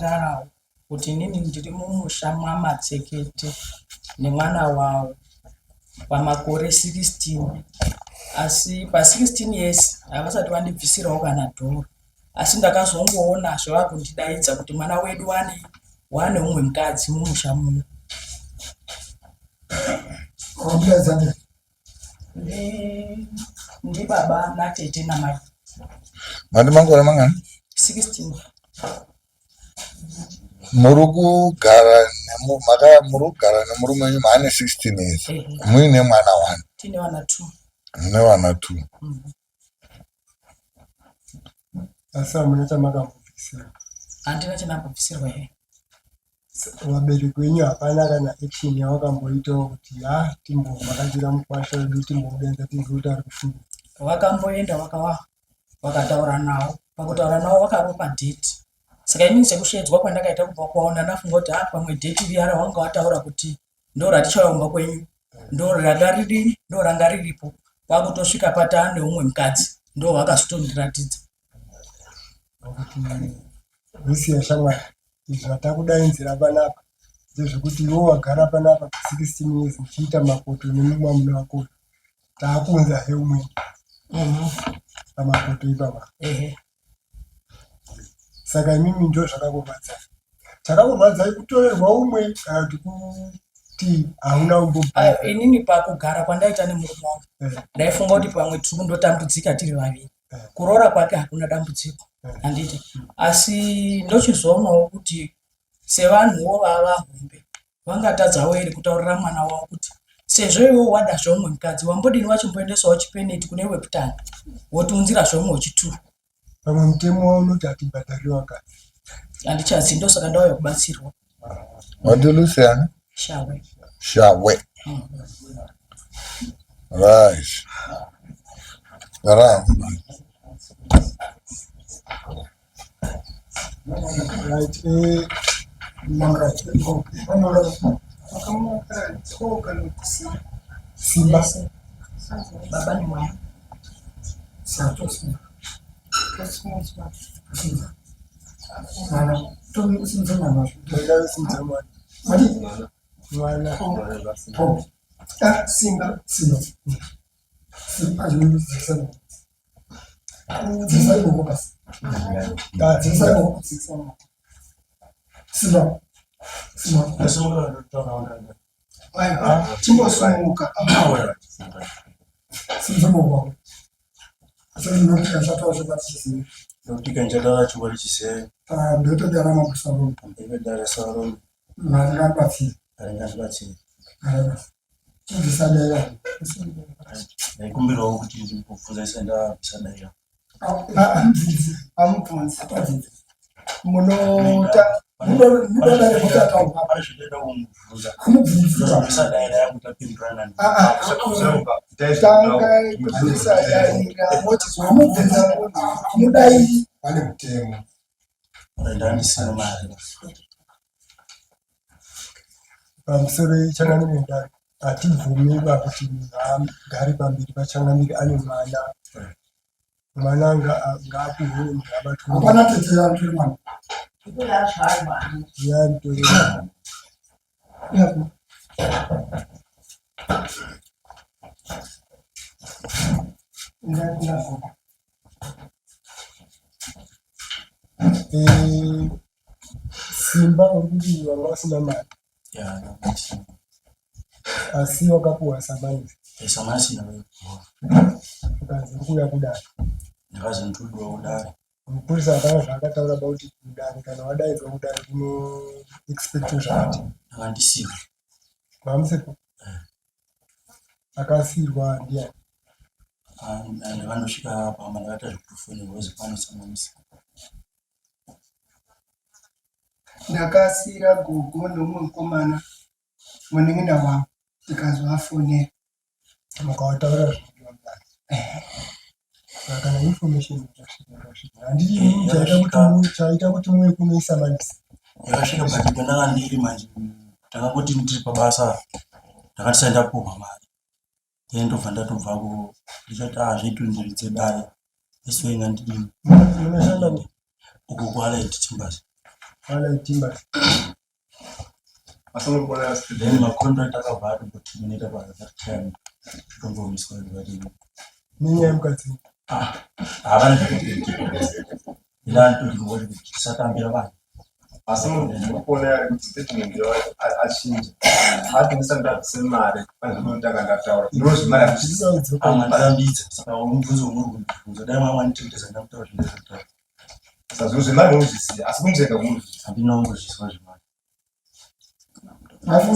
kumangarawo kuti inini ndiri mumusha mwaMatsekete nemwana wavo pamakore 16 asi pa 16 years havasati vandibvisirawo kana dhora asi ndakazongoona zvavakundidaidza kuti mwana wedu wane wane umwe mukadzi mumusha muno. Ndibaba natete namai. Mati makore mangani? 16. Muri kugara muri kugara nemurume wenyu maane 16 years muine mwana one? Tine vana 2. Mune vana 2. Asi hamuna chamakambobvisirwa? Handina chandambobvisirwa here. Vabereki venyu hapana kana action yavakamboitawo kuti ha timbovhakachira mukwasha wedu timbomudaidza tinzwe kuti ari kufunga? Vakamboenda vakawa vakataura nawo, pakutaura nawo vakaropa date. Saka inini sekushedzwa kwandakaita kubva kwaona ndafunga kuti ha pamwe date riya rawanga wataura kuti ndo ratichauya kumba kwenyu ndo ranga riri ndo ranga riripo, kwakutosvika pataa neumwe mukadzi ndo vakazotondiratidza. Nokuti Lucia shamwari, izvi zvatakudaidzira panapa ndezvekuti iwe wagara panapa 16 years uchiita makoto nemumwe wako uyu, takuunza he umweni pamakoto ipapa. Saka imimi ndo zvakakurwadzai. Chakakurwadzai kutorerwa umwe kana kuti kuti hauna umbo? Inini pakugara kwandaita nemurume wangu ndaifunga kuti pamwe tiri kundotambudzika tiri vaviri. Kuroora kwake hakuna dambudziko, handiti? Asi ndochizoonawo kuti sevanhuwo vava vahombe vangatadzawo here kutaurira mwana wavo kuti sezvo iwewe wada zveumwe mukadzi wambodini wachimboendesawo chipeneti kune wekutanga wotiunzira zveumwe wechituru. Pamwe mutemo wavo unoti hatibhadhariri vakadzi. Handichazivi, ndosaka ndauya kubatsirwa. Wati Lucian? Shawe. Shawe. Right. Right. Right. Simba. Baba nemwana. Mwana. Simba. Simba. Simba. Chimbosumuka. Ndaikumbirawo kuti ndimbobvunza isati ndabvisa daira. Amubvunzi. Munota Pane zvindoda kumubvunza. Ndozobvisa daira yangu tapindurana. Tangai kubvisa daira mochizomubvunza munhu. Mudai pane mutemo. Ndandisina mari. Pamusoro changamire ndari hatibvumi ba kuti munhu agare pamberi pachangamire ane mwana. Mwana ngaapuhwe munhu abatwe. Hapana tete yandiri mwana. Yandiri. Simba uri kuti vanga vasina mari asi wakapuwa samanisi. Samanisi ndakapuwa. Ukanzi uri kuuya kudare. Ndakazi ndikudiwa kudare. Mupurisa hapana zvaakataura ba kuti kudare kana wadaidzwa kudare kuno expect zvakati. Ndakandisiwa. Mamusipo? Akasiirwa ndiani? Ndakandosvika pamba ndakaita zvekutofonerwa kuzi pano samanisi. Ndakasiira gogo neumwe mukomana munin'ina wangu tikazovafonera. Mukawataura zvinodiwa mudare. Saka kana information yakasvika yakasvika. Handiti inini chaita kuti chaita kuti muuye kuno isamanisi. Yakasvika but pandanga ndiri manje ndakangoti ndiri pabasa ndakati sai ndapuhwa mari. Then ndobva ndatobvako ndichati ah zvetu ndiridze dare. This way ngandidini. Munoshanda uko kuAllied Timbers. Allied Timbers. Asi unobona Then macontract akabva atomboterminata pa that time, totombomiswa ndikati Nenyaya yemukadzi. Ah, havana ila kuti tisatambira vanhu. Asi mukuona yari kuti statement yawo achinja, ati ndisati ndabvise mari pane zvinotanga ndataura ndinozvimari hazvisi. Amandirambidza, saka mubvunzo umuri kundibvunza, dai mama nditendeza ndamutaura zvindazvitaura. Saka zviro zvemari unozvisiya, asi kunzveka kunozvisiya. Handina kungozviswa zvemari.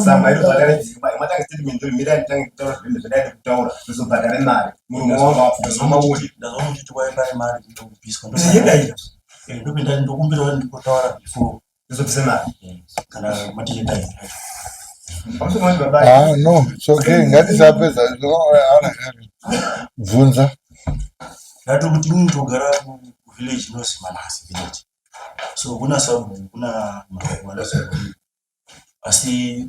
Saka inobhadhara matanga statement uri mirai nditange kutaura zvinhu zvadai kutaura, ndozobhadhare mari murume wangu wapfuka zvamauri. Ndazwa muchiti kwai pane mari ndokubviswa. Yedaira. Ndopinda ndokumbira kuti ndikotaura before ndozobvise mari. Kana matichedaira. Ah, no, it's okay. Ngatisapedza. Bvunza. Ndati kuti inini ndogara kuvillage inozi Manasi village, so kuna sabhuku, kuna mambo anasabhuku, asi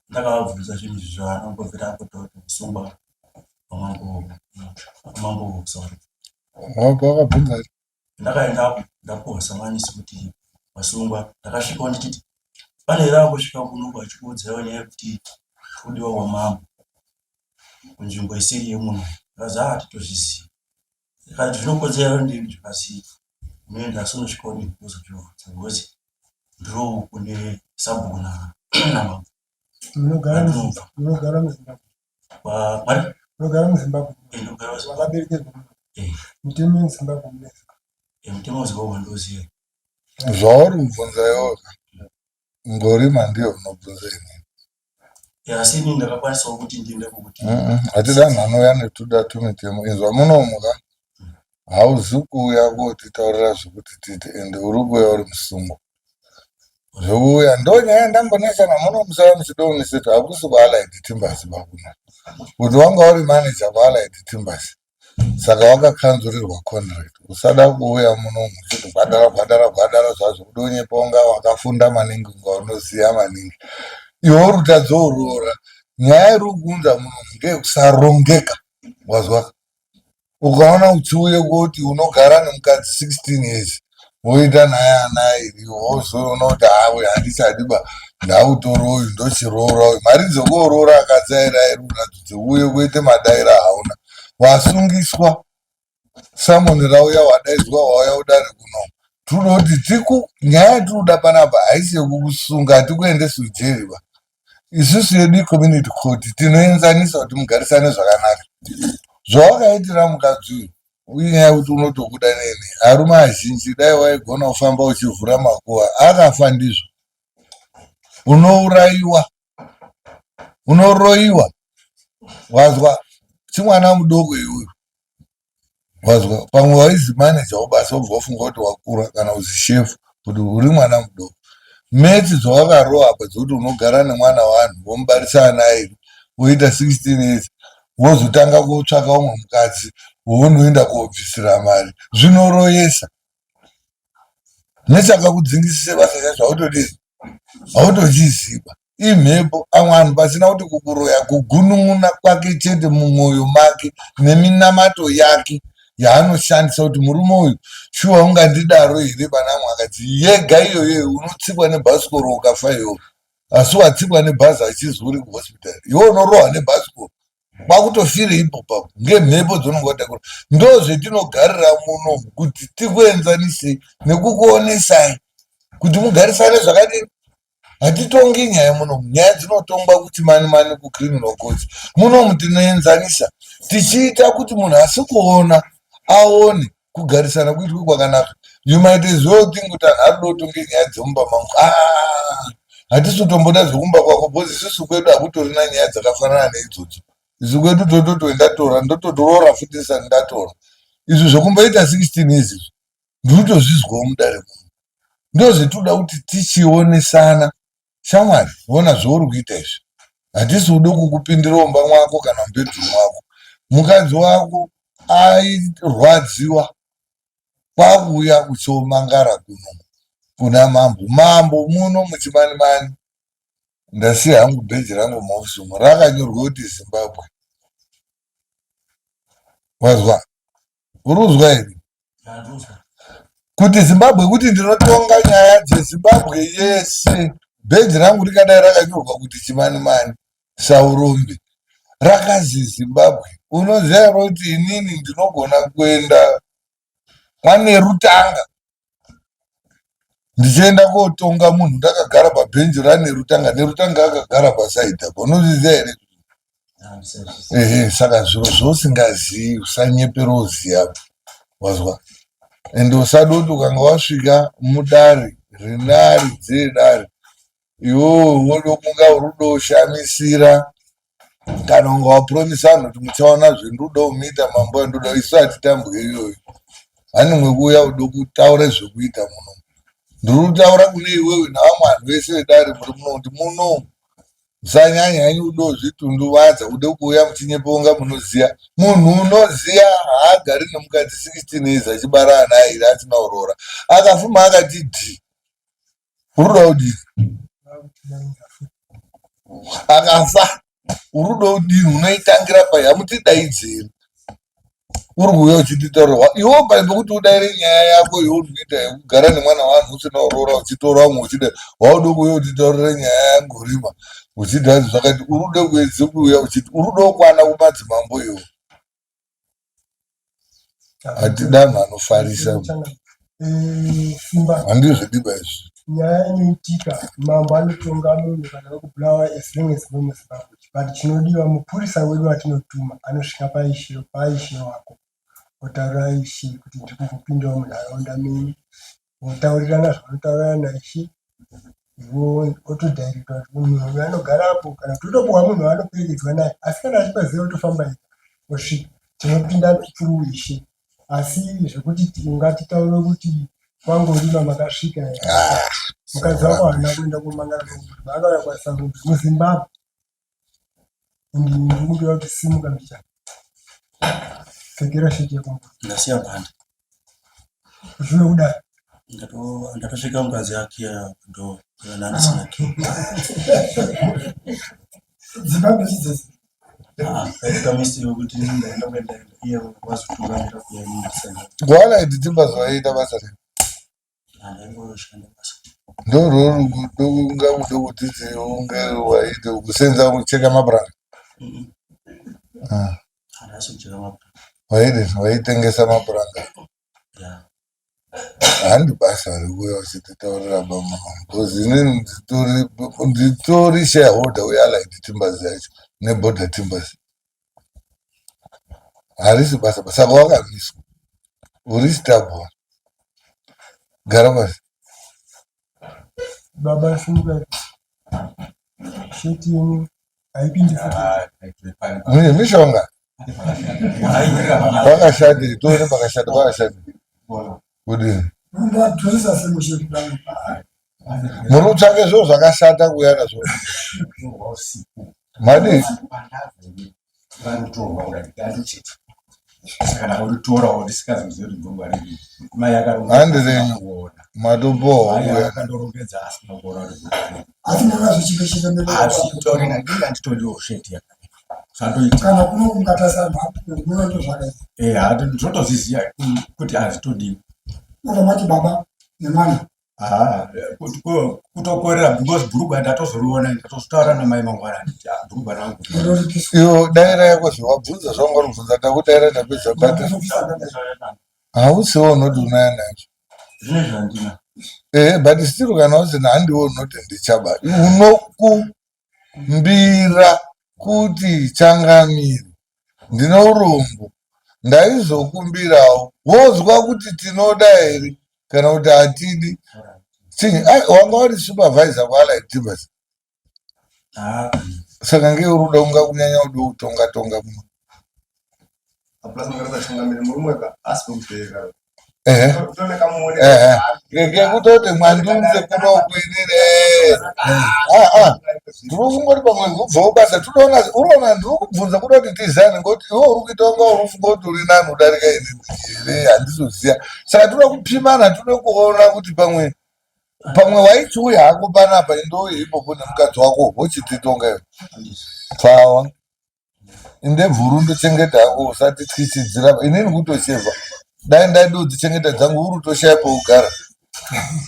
ndakavabvunza zvinhu izvi zvaanongobvira apotaura kuti kusungwa kwamambo, kwamambo, sorry. Wakabvunza. Ndakaendapo, ndapuwa samanisi kuti wasungwa. Ndakasvikawo ndichiti pane here ambosvika kunoku achikuudzaiwo nyaya yekuti kudiwa kwamambo kunzvimbo isiri yemuno? Akazi a titozviziva. Ndikati zvinokodzera ndini zvakasi unoenda, asi unosvika udini wozozvibvunza because ndiro kune sabhuku namambo. Munogara Ndinobva. Munogara muZimbabwe? Mari. Munogara muZimbabwe? Ndogara muZimbabwe. Wakaberekerwa muno? Eh. Mutemo weZimbabwe munoziva? Mutemo weZimbabwe ndoziva. Zvauri kubvunza iwoka, ngorima ndiyo unobvunza inini. Asi inini ndakakwanisawo kuti ndiende kukuti Hatida anhu anouya netuda tumitemo. Inzwa, munomuka hauzi kuuya kotitaurira zvekuti tiite, ende uri kuuya uri musungwa. Zvekuuya ndo nyaya ndambonetsana muno, musava muchidouniseto. Hakusi kuAllied Timbers bakuna kuti wanga uri manager kuAllied Timbers, saka wakakanzurirwa contract. Usada kuuya muno muchiti bhadhara, bhadhara, bhadhara zvazvo kuda unyepa unga wakafunda maningi, unga unoziva maningi. Iwe uri utadzourora. Nyaya iri kuunza muno ngeyekusarongeka, wazwa? Ukaona uchiuye kuti unogara nemukadzi 16 years, woita naye ana iri, wozoona kuti hawe handichadi ba, ndautora uyu, ndochiroora uyu, mari dzekuoroora akadzi airi airi unadzo, dzekuuye kuite madaira hauna. Wasungiswa, summon rauya, wadaidzwa, wauya udare kuno. Tinoda kuti tiku nyaya yatinoda panapa haisi yekukusunga, hatikuendesi kujeri ba. Isusu yedu community court, tinoenzanisa kuti mugarisane zvakanaka. Zvawakaitira mukadzi uyu, inyaya yekuti unotokuda neni. Arume azhinji dai waigona kufamba uchivhura makuva akafa ndizvo. Unourayiwa, unoroyiwa, wazwa? Chimwana mudoko iwewe, wazwa? Pamwe waizi manager webasa, wobva wafunga kuti wakura, kana uzi shefu, kuti uri mwana mudoko. Metsi dzawakarova apa dzekuti unogara nemwana waanhu, womubarisa ana airi, woita 16 years, wozotanga kutsvaka umwe mukadzi wounoenda kobvisira mari, zvinoroyesa. Nechakakudzingisise basa chacho hautodii, hautochiziva. Imhepo. Amwe anhu pasina kuti kukuroya, kugunun'una kwake chete mumwoyo make neminamato yake yaanoshandisa kuti murume uyu shuwa ungandidaro here pana amwe akadzi, yega iyoyo unotsikwa nebhasikoro ukafa iyoyo. Asi watsikwa nebhazi achizi uri kuhospital, iwe unorohwa nebhasikoro kwakutofire ipo papo ngemhepo dzinonga watakura. Ndo zvetinogarira muno kuti tikuenzanisei nekukuonesai kuti mugarisane zvakadini. Hatitongi nyaya munomu, nyaya dzinotongwa kuti mani mani kucriminal court. Munomu tinoenzanisa tichiita kuti munhu asi kuona aone kugarisana kuitwe kwakanaka. You might as well think kuti anhu arikuda kutonge nyaya dzemumba mangu. Ah, hatisi kutomboda zvekumba kwako, because isusu kwedu hakutorina nyaya dzakafanana neidzodzo. Isu kwedu tototi ndatora, ndototoroora futi ndisati ndatora. Izvi zvekumboita 16 years izvi ndiri kutozvizwawo mudare muno. Ndozvetinoda kuti tichionesana. Shamwari, ona zvauri kuita izvi, hatisi kuda kukupindira mumba mwako kana mubedroom mwako. Mukadzi wako airwadziwa, kwakuuya uchiomangara kuno kuna mambo. Mambo muno muChimanimani, ndasiya hangu bheji rangu muofisi umo rakanyorwa kuti Zimbabwe, wazwa? Uri kuzwa here? Kuti Zimbabwe kuti ndinotonga nyaya dzeZimbabwe yese. Bheji rangu rikadai rakanyorwa kuti Chimanimani Saurombe rakazi Zimbabwe. Unoziva here kuti inini ndinogona kuenda kwaNerutanga ndichienda kotonga munhu ndakagara pabhenji raNerutanga, Nerutanga akagara pasaidhi apo. Unozviziva here? Ehe, saka zviro zvausingazivi usanyepera uziva wazwa ende usada kuti ukanga wasvika mudare rinari dzedare iwewe woda kunga uri kuda kushamisira kana unga wapromisa vanhu kuti muchaona zvendoda kumuita mambo andoda isu hatitambwe iyoyo hani mwekuuya uda kutaura zvekuita muno ndiri kutaura kune iwewe navamwe vanhu vese vedare muri muno kuti muno Musanyanya henyu kuda kuzvitunduvadza kuda kuuya muchinyepa kunga munoziya. Munhu unoziya haagari nemukadzi 16 years achibara ana airi asina kuroora. Akafuma akati dhi. Uri kuda kudii? Akafa uri kuda kudii? Unoitangira pai? Hamutidaidzeri. Uri kuuya uchititaurira iwe pai pekuti udaire nyaya yako iwe uri kuita yekugara nemwana wevanhu usina kuroora uchitora vamwe uchida wauda kuuya uchitaurira nyaya yangorima uchiti hanzi zvakati uri kuda kuedze kuuya uchiti uri kuda kukwana kumadzimambo iwe hatida anhu anofarisa Simba handizvidiba izvi nyaya inoitika mambo anotonga munhu kana wekubulawa as long as muri muzimbabwe but chinodiwa mupurisa wedu watinotuma anosvika paishe paishe wako otaurira ishe kuti ndiri kukupindawo munharaunda menyu votaurirana zvavanotaurirana naishe iwo otodhairektwa kuti munhu uyu anogarapo kana kuti otopuwa munhu waanoperekedzwa naye asi kana achipaziva otofamba ega osvika tinopinda through ishe asi zvekuti ungatitaure kuti kwangorima makasvika here Ah, mukadzi wako haana kuenda kumangara kwangorima akauya kwasarudzo muzimbabwe ndikumbira kuti simuka mbichana pfekera sheti yako Ndasiya bhandi. zvive kudai Ndatosvika mukadzi akiya door kana ndisina key. Zimbabwe chidzese. Ah, misi yokuti ndaenda kuenda iye wazotungamira kuya ini ndisina. Gwala idzi dzimba zvaiita basa rei? Ndaingoshanda basa. Ndorori unga kuda kudzidzi unge waite kusenza kucheka mapuranga. Ah, Handasi kucheka mapuranga. Waide waitengesa mapuranga. Yeah. Handi basa rekuuya uchititaurira baba because inini nditori nditori shareholder weAllied Timbers yacho neBorder Timbers. Harisi basa saka wakamiswa. Uri stubborn. Gara pasi. Baba simuka sheti yenyu haipindi futi. Mune mishonga. Pakashata tione pakashata pakashata. Kudini? Mungadhurisa semushe kudai. Muri kutsvake zviro zvakashata kuuya nazvo. Madii? Handi renyu. Matobohwa kuuya. Asi ndakazvichekecheka kana kuno kungatarisa muno ndozvakaita. Ndinotozviziva kuti hazvitodiwi. Unomati baba nemwana. Kutokorera because bhurugwa ndatozoriona ndatozotaura namai mangwana nditi ah, bhurugwa rangu. Iwo daira yako zvawabvunza zvawanga uri kubvunza ndakudaira ndapedza bata. Hausiwo unoti unaya nacho. Zvine zvandina. Eh, but still kana usina handiwo unoti ndichaba. Unokumbira kuti changamire ndine urombo ndaizokumbirawo wozwa kuti tinoda here kana kuti hatidi. Chinyi, ai, wanga uri supervisor kwaAllied Timbers. Ah, Saka ngei uri kuda kunga kunyanya kuda kutonga tonga muno. Plus mukarasa changamire murume ka asi kumpera. Ehe. Tone kamuone. Ehe. Ngekutoti mwandunze kuno kuinini. Ah ah. Ndiri kungoti pamwe kubvawo basa todoona unoona ndiri kubvunza kuda kuti tizane ngoti iwe uri kuita kunga uri kufunga kuti uri nani kudarika inini here handizoziva. Saka toda kupimana toda kuona kuti pamwe pamwe waichiuya hako panapa indouye ipopo nemukadzi wako wochititonga iwe. Pfawa. Indebvuru ndochengeta hako usatityisidzira inini kutocheva. Dai ndaida kudzichengeta dzangu uri utoshaya pekugara.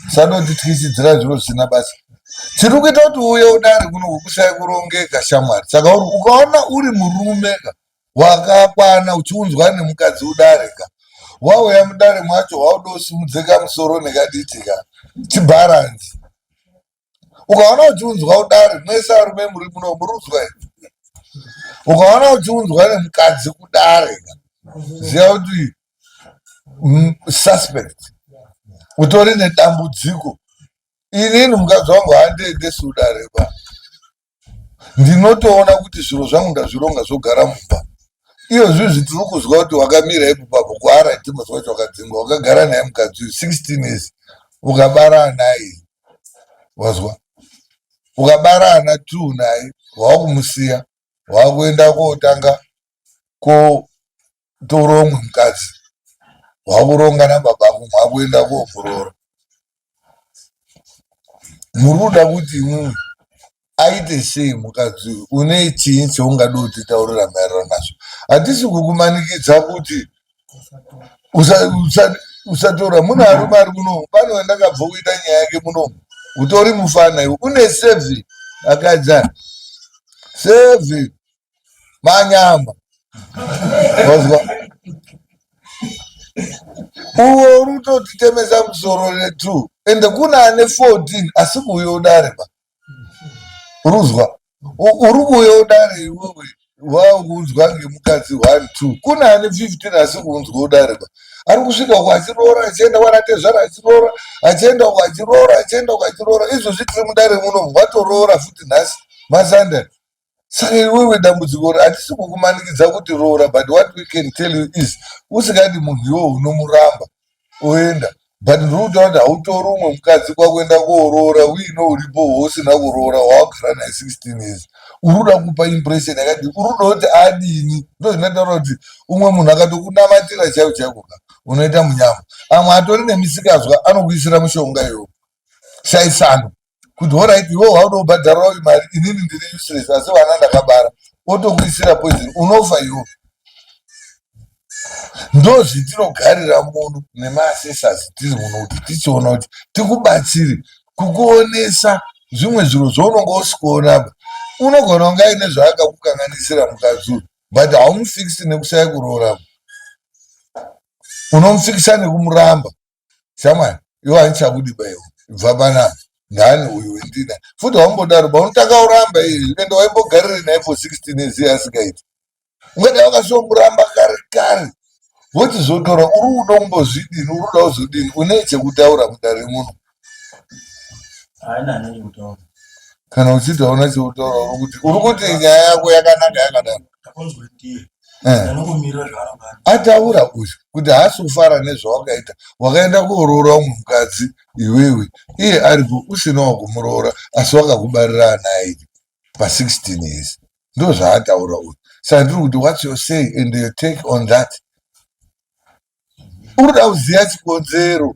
Usandotityisidzira zviro zvisina basa. Chiri kuita kuti uuye udare kuno kushaya kurongeka shamwari. Saka ukaona uri murume ka wakakwana uchiunzwa nemukadzi udare ka wauya mudare mwacho wauda usimudzeka musoro nekaditi ka chibharanzi ukaona uchiunzwa udare mwese arume muri muno muri unzwa here ukaona uchiunzwa nemukadzi kudare ziva kuti suspect utori nedambudziko inini mukadzi wangu handiendesi udare ba ndinotoona kuti zviro zvangu ndazvironga zvogara mumba iyo zvizvi tiri kuzwa kuti wakamira ipo papo kuarit mazuva acho wakadzingwa wakagara naye mukadzi uyu 16 years ukabara anaye wazwa ukabara ana two naye wakumusiya wakuenda kotanga kotora umwe mukadzi wakuronga nababa ako mwakuenda komuroora muri kuda kuti imwimwi aite sei mukadzi uyu une chii chaungada kutitaurira maererano nazvo hatisi kukumanikidza kuti usatora mune arume ari munomu pane wandakabva kuita nyaya yake munomu utori mufana iwe une seven akadzi seven manyama wazwa uwo uri kutotitemesa musoro netwo ende kune ane 14 asi kuuya udare ba uruzwa uri kuuya udare iwewe wakunzwa ngemukadzi 1 2 kune ane 15 asi kuunzwa udare ba ari kusvika uko achiroora achienda kwanatezvara achiroora achienda uko achiroora achienda uko achiroora izvozvi tiri mudare muno watoroora futi nhasi masanda Saka iwewe dambudziko hatisi kukumanikidza kuti roora but what we can tell you is usingadi munhu iwewe unomuramba oenda but ndiri kutaura kuti hautori umwe mukadzi kwakuenda kooroora uine uripo wousina kuroora wawagara naye 16 years uri kuda kupa impression yakadii uri kuda kuti adini ndo zvinotaura kuti umwe munhu akatokunamatira chaiko chaiko ka unoita munyama amwe atori nemisikazwa anokuisira mushonga iwo shaisano kuti horait iwe hauda kubhadhara uyu mari inini ndiri useless asi vana ndakabara otokuisira poison unofa iwo ndozvitinogarira muno nemaassessors tiri muno kuti tichiona kuti tikubatsire kukuonesa zvimwe zviro zvaunonge usikuonaba unogona kunge aine zvaakakukanganisira mukadzi uyu but haumufikisi nekushaya kuroora unomufikisa nekumuramba shamwari iwe handichakudi ba iwe bva panapa ndani uyu wendina futi wambodaro ba unotanga uramba iye ende waimbogarire naye for 16 years iye asingaiti ungadai wakasomuramba kare kare wochizotora uri kuda kumbozvidini uri kuda kuzodini une chekutaura mudare muno kana uchiti hauna chekutaura uri kuti uri kuti nyaya yako yakanaka yakadaro Eh. Ataura uyu kuti haasi kufara nezvawakaita wakaenda kooroora umwe mukadzi iwewe iye aripo usinawo kumuroora asi wakakubarira ana airi pa16 years ndozvaataura uyu saka ndiri kuti what's your say and your take on that uri kuda kuziva chikonzero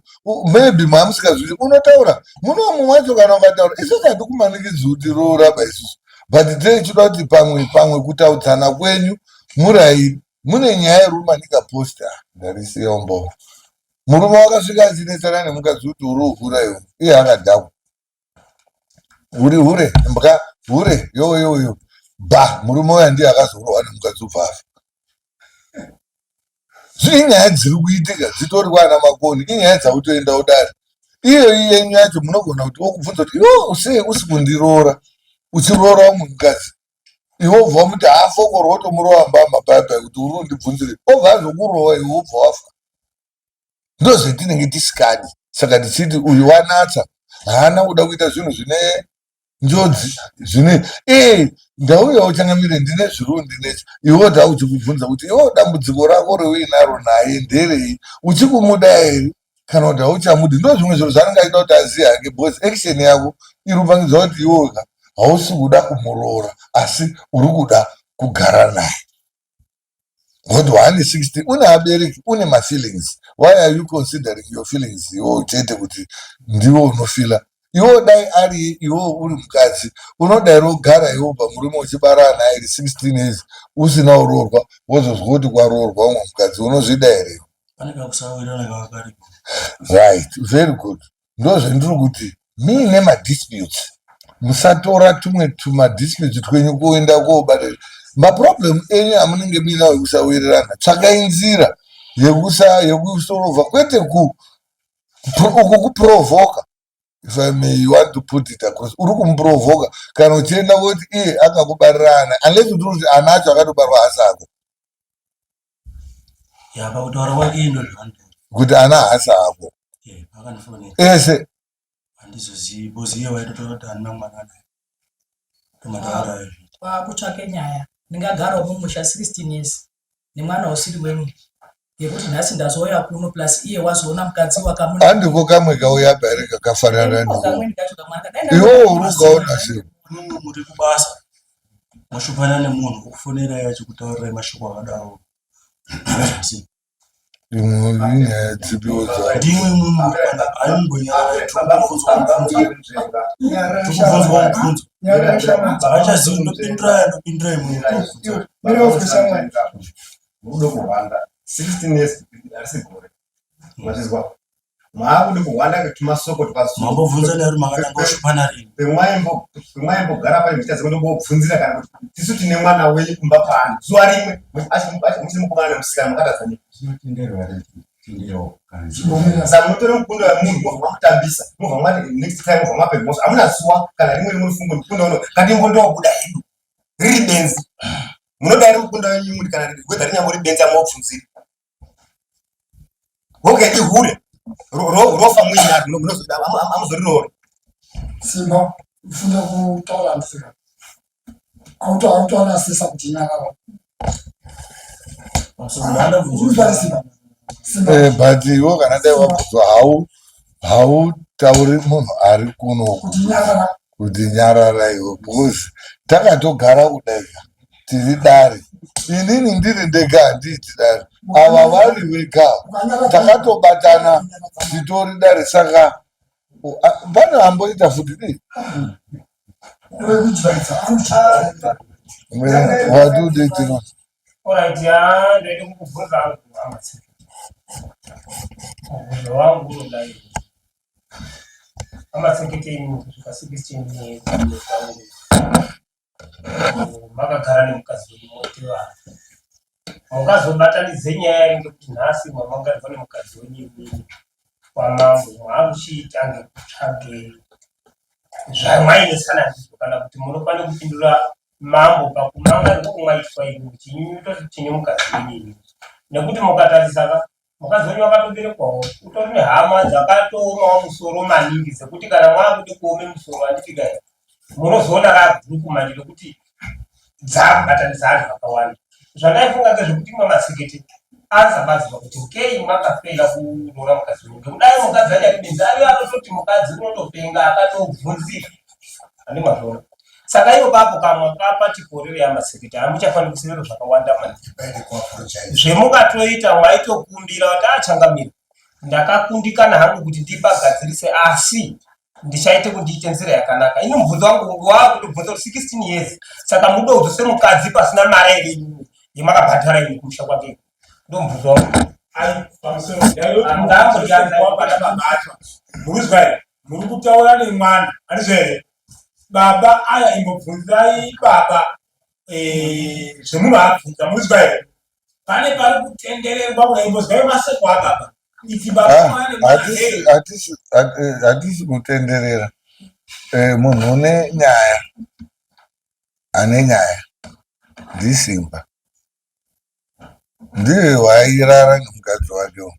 maybe maamusikazvii unotaura munomu mwacho kana ukataura isusu hatikumanikidzi kuti roora ba isusu but tichida kuti pamwe pamwe kutaudzana kwenyu murairi mune nyaya yerumanika post ah, ndarisiya umbovo murume wakasvika achinetsana nemukadzi kuti uri uhura iwe iye akadhakwa uri hure mbwa hure yoyoyo ba murume uya ndiye akazorohwa nemukadzi ubva afa inyaya dziri kuitika dzitori kwana makoni inyaya dzakutoenda kudare iyoyi yenyu yacho munogona kuti okubvunza kuti iwo sei usi kundiroora uchiroora umwe mukadzi iwe obva wamuti haafokoro wotomurova mbama paya paya kuti uri undibvunzire obva azokurova iwe wobva wafa ndozvetinenge tisikadi saka tichiti uyu wanatsa haana kuda kuita zvinhu zvine njodzi zvine ee ndauyawo changamire ndine zviru ndinecho iwe da uchikubvunza kuti iwe dambudziko rako reuinaro naye nderei uchikumuda here kana kuti hauchamudi ndo zvimwe zviro zvaanenge achida kuti azive hake because action yako iri kupangidza kuti iwoka hausi kuda kumuroora asi uri kuda kugara naye ngokuti waane 60 une abereki une mafeelings why are you considering your feelings iwo chete kuti ndiwo unofila iwo dai ari iwo uri mukadzi unodai rogara iwo pamurume uchibara ana airi 16 years usina uroorwa wozozwa kuti kwaroorwa umwe mukadzi unozvida here? Pane kakusawirirana kava karipo. Right, very good. Ndozvendiri kuti muine madisputes musatora tumwe tumadisputes twenyu kuenda kobata maproblem enyu amunenge muinawo ekusawirirana. Tsvakai nzira yekusa yekusorovha kwete ku uku kuprovoka if I may want to put it across uri kumuprovoka kana uchienda kuti iye akakubarira ana unless uri kuti ana acho akatobarwa haasi ako Ya pakutaura kwake iye ndozvaanotaura. kuti ana haasi ako Eh, akandifonera. ese Handizozivi because iye waitotaura kuti handina mwana naye. Ndomataura ayo zviita. Kwakutsvake nyaya ndingagarawo mumusha 16 years nemwana usiri wenyu yekuti nhasi ndazouya kuno plus iye wazoona mukadzi wakamu handiko kamwe kauya apa here kakafanana Ndiko ndiko kamweni kacho kamwana kadai iwewo uri ukaona sei Imwimwi muri kubasa moshupana nemunhu okufonerai achikutaurirai mashoko akadaro. Sei? imwe inyaya dzipiwo dzacho Ndimwe imwimwi muri panapa aimbonyarara tikubvunzwa mubvunzo. Tikubvunzwa mubvunzo. Havachazivi ndopindurai ndopindurai munhu kubvunza. Murudo kuhwanda 16 years harisi gore mazvizwa maakuda kuhwanda ngetumasoko Mambobvunza nari makatanga kushupana rini? pemwaimbogara pane muchitadza kundobvunzira kana kuti tisu tine mwana wenyu kumba paani zuva rimwe muchiri mukomana nemusikana makatadza nei Zvinotenderwa here tendero kana saka munotora mukunda wemunhu mobva mamutambisa mobva mati next time mobva mape mhosva hamuna zuva kana rimwe rimwe rufungo mukunda uno ngatimbondobuda hedu riri benzi munoda here mukunda wenyu muri kana whether rinyambori benzi amobvunziri okay ihure rofa muinaro munozoda amuzoriroore Simba ufunda kutaura ndisika. Autotaura sisa kuti nyarara. Ndandabvunza Uri Simba. Simba. Eh, but iwo kana dai wabvunzwa hau hautauri munhu ari kuno Kuti nyarara. kuti nyarara iwe because takatogara kudai tiri dare inini ndiri ndega handiiti dare ava vari vega Ukanyarara. takatobatana titori dare saka pane amboita futi dii Wekudyaidza. Anochidyaidza. wati tino Alright, ya ndaida kukubvunza hangu amatsika. Mubvunzo wangu unodai. Amatsekete imi kusvika 16 years wangu. Makagara nemukadzi wenyu moite vana. Mungazobatanidze nyaya here ngekuti nhasi mamangarirwa nemukadzi wenyu imimi kwamambo maakuchiita ngekutsvage zvamwainetsana ndizvo kana kuti munokwana kupindura mambo pakumangarirwa kumwaitwa imi muchinyunyuta kuti tine mukadzi wenyu imimi nekuti mukatarisa ka mukadzi wenyu wakatoberekwawo utori nehama dzakatoomawo musoro maningi dzekuti kana mwakude kuome musoro handiti kai munozoona ragurupu manje rekuti dzakubatanidza vanhu vakawanda zvandaifunga ngezvekuti imwe masekete anzabaziva kuti ngei makafeila kuroora mukadzi wenyu ngekudai mukadzi anyati benzi ariyo anototi mukadzi unotopenga akatobvunzira ane mazvoona saka ivo papo kamwa kapati korere yamasekete hamuchafaniri kusevero zvakawanda maningi zvemukatoita mwaitokumbira kuti achangamira ndakakundikana hangu kuti ndipagadzirise asi ndichaite kuti ndiite nzira yakanaka ini mubvunzo wangu wakutobvunza kuti 16 years saka mude kudzose mukadzi pasina mari here imimi yemakabhadhara imi kumusha kwake ndo mubvunzo wangu Ai, pamusoro murikuzwa here muri kutaura nemwana handizvo here baba aya imbobvunzai baba eh, zvemunoabvunza murikuzwa here pane pari kutendererwa kudai imbozwai maseko ababa iti baba Ah, mwana nemwana hatisi hey hatisi hatisi kutenderera Eh, munhu une nyaya ane nyaya ndisimba ndiye wairara nemukadzi wake uyu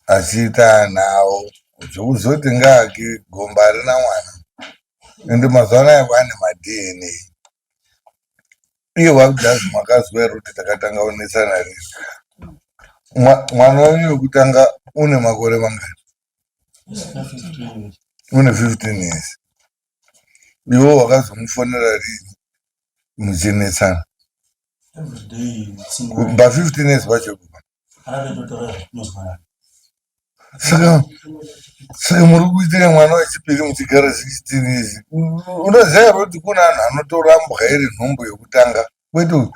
achiita ana avo zvekuzoti ngaake gomba harina mwana ende mazuva anaya kwaane maDNA iye wakudazi makazwa here kuti takatanga kunetsana rini Mwana wenyu wekutanga une makore mangani une 15 years iwe wakazomufonera rini muchinetsana Everyday single. pa 15 years pacho Anatotora zvatinozwanana. saka saka muri kuitira mwana wechipiri muchigara 16 years unoziva here kuti kuna anhu anotorambwa iri nhumbu yekutanga kwete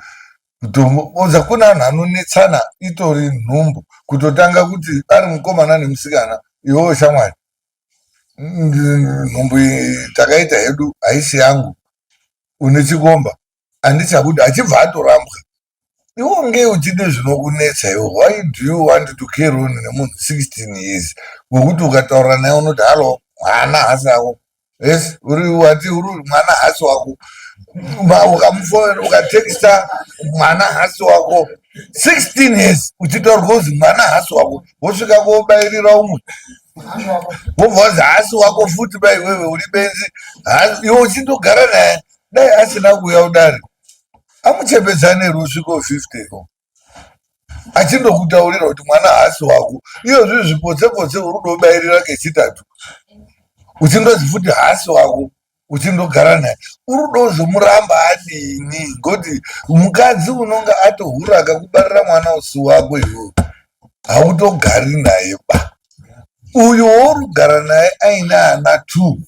Kutomuudza kune anhu anonetsana itori nhumbu kutotanga kuti ari mukomana nemusikana iwewe shamwari nhumbu iyi takaita hedu haisi yangu une chikomba handichakuti achibva atorambwa iwe unge uchide zvinokunetsa iwe why do you want to carry on nemunhu 16 years wekuti ukataura naye unoti halo mwana hasi ako yes uri wati uri mwana hasi wako ukamufonera ukatexta mwana hasi wako 16 years uchitaurwa kuzi mwana hasi wako wosvika kobairira umwe wobva wazi hasi wako futi ba iwewe uri benzi iwe uchindogara naye dai asina kuuya kudare amuchembedzane rusviko 50 ko achindokutaurira kuti mwana haasi wako iyo zvi zvipotse potse uri kudobairira kechitatu uchindozi futi haasi wako uchindogara naye uri kudozomuramba adini ngoti mukadzi unonga atohura akakubarira mwana usi wako iwewe hautogari naye ba uyu wouri kugara naye aine ana two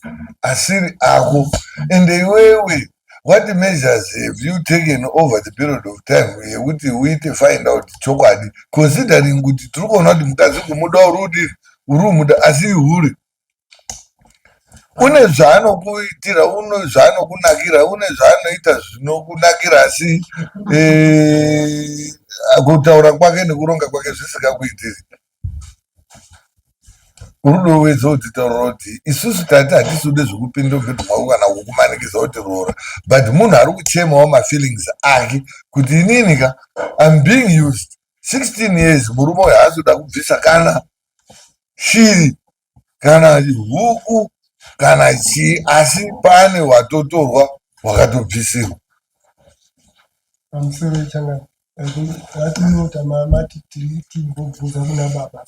asiri ako ende iwewe what measures have you taken over the period of time yekuti uite find out chokwadi considering kuti tiri kuona kuti mukadzi kumuda uri kudii uri kumuda asi ihure une zvaanokuitira une zvaanokunakira une zvaanoita zvinokunakira asi eh, kutaura kwake nekuronga kwake zvisingakuitiri rudo wedzo uchitaura kuti isusu tati hatisi kude zvekupinda mubhedhu mako kana kukumanikidza kuti roora but munhu ari kuchemawo mafeelings ake kuti inini ka im being used 16 years murume uyo haasi kuda kubvisa kana shiri kana huku kana chii asi pane watotorwa wakatobvisirwa pamusoro yechangano vatinota mati tiri timbobvunza kuna baba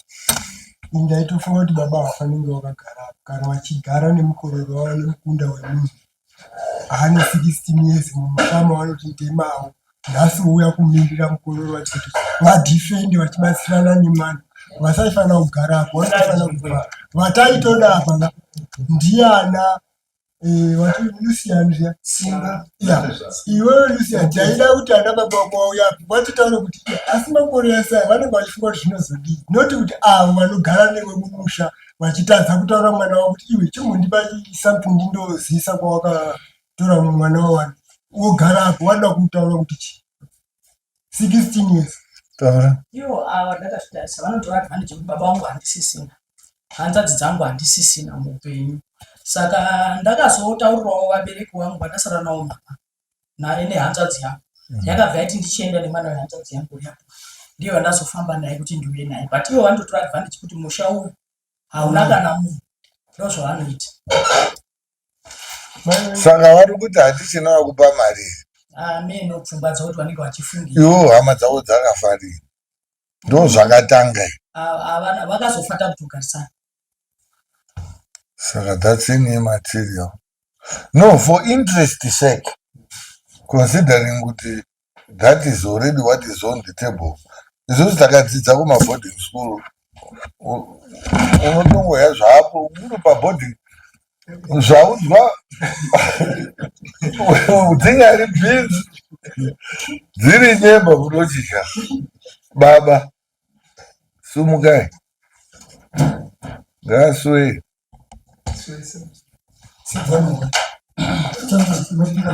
ndaitofunga kuti baba havafaniri vakagara kana vachigara nemukororo wavo nemukunda wemunhu haane 16 years mumusha mavanoti ndemavo nhasi vouya kumirira mukororo vachiti vadhifendi vachibatsirana nemwana vasaifanira kugara apo vanofanira kubva vataitoda apa ndiana eh, wati Lucian zviya Simba. Ya, iwewe Lucian taida kuti ana baba wako vauya apo vatitaure kuti iya, asi makore ese aya vanenge vachifunga kuti zvinozodii not kuti avo vanogara newe mumusha vachitadza kutaura mwana wavo kuti iwe chimbondipa something ndindozivisa kwawakatora mwana wavanhu wogara apo wanoda kutaura kuti chii 16 years taura Ivo ava ndakazvitarisa vanotora advantage yekuti baba vangu handisisina hanzvadzi dzangu handisisina muupenyu saka ndakazotaurirawo vabereki vangu vandasara navo mama naye nehanzvadzi yangu yakabva yati ndichienda nemwana wehanzvadzi yangu uya ndiye vandazofamba naye kuti ndiuye naye but ivo vanototora advantage kuti musha uyu hauna kana munhu ndozvavanoita saka vari kuti hatichina wakupa mari here ameno pfungwa dzavo kuti vanenge vachifungira iwo hama dzavo dzakafarira ndo zvakatanga izvi. Havana vakazofa takutogarisana saka that's any material no for interest sake considering kuti that is already what is on the table isusu takadzidza kumaboarding school unotongoya zvapo uri paboarding zvaudzwa dzinyari bhinzi dziri nyemba munochidya baba sumukai ngaasuei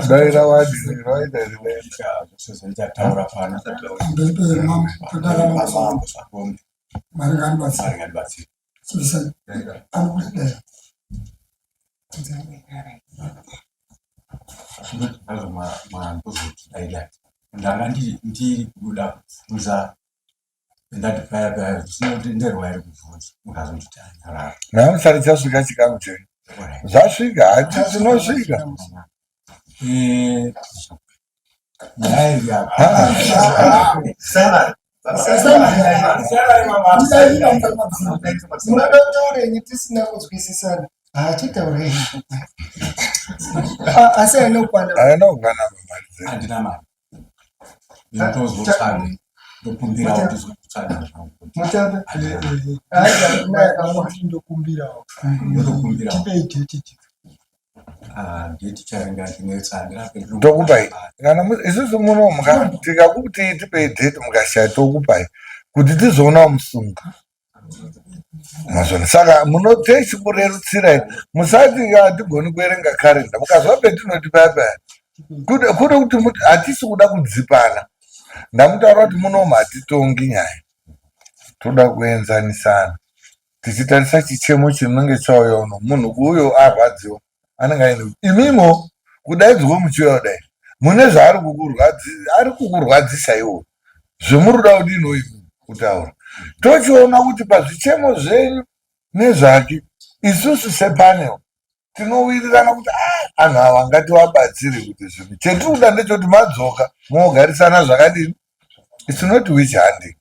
Daira wadi raida Taura pano. Maringandibatsira. Ndanga ndiri kuda kubvunza ndati paya paya zvisina kutenderwa here kubvunza mukazonditi anyarara namusati chasvika chikamu chenyu zvasvika hati tinosvika eh, nyaya iri apa Munoda kutaurenyi tisina kunzwisisana? Hatitaurei. Asi haina kukwana. Haina kukwana handina mari ndinotozotsvaga ndokumbirawo ndizotsvaga zvangu Mutamba. Ndokumbirawo. Ndokumbirawo. Tipei date. Ah, date charinga chinetsa handirape Tokupai kana isusu muno tikakuti tipei date mukashaya tokupai kuti tizoonawo musunga. Mazvona saka munotechikurerutsirai musati hatigoni kuverenga karenda mukazwa petinoti paya paya kude kude kuti hatisi kuda kudzipana. Ndamutaura kuti munomu hatitongi nyaya, toda kuenzanisana tichitarisa chichemo chinenge chauya uno. Munhu uyo arwadziwa anenge aine imimo kudaidzwa muchiuya kudai mune zvaari kukurwadzi ari kukurwadzisa iwo zvemuri kuda kudini imi kutaura tochiona kuti pazvichemo zvenyu nezvake isusu sepanel tinowirirana kuti ah, anhu ava ngativabatsire kuti zvinhu chetiri kuda ndechekuti madzoka mogarisana zvakadini its not which hunting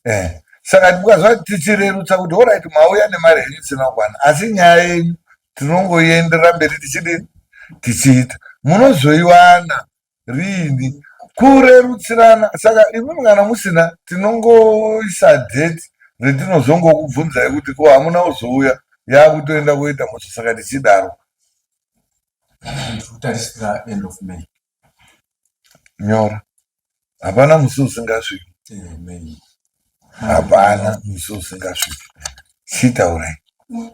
eh. Saka tikazva tichirerutsa kuti orit mauya nemari yenyu isina kukwana asi nyaya yenyu tinongoienderera mberi tichidini tichiita munozoiwana riini kurerutsirana saka imimi kana musina tinongoisa date retinozongokubvunzai kuti ko hamuna kuzouya yakutoenda kuita mhosva saka tichidaro kutarisira end of May. Nyora hapana musi usingasviki May. Hapana musi usingasviki chitaurai.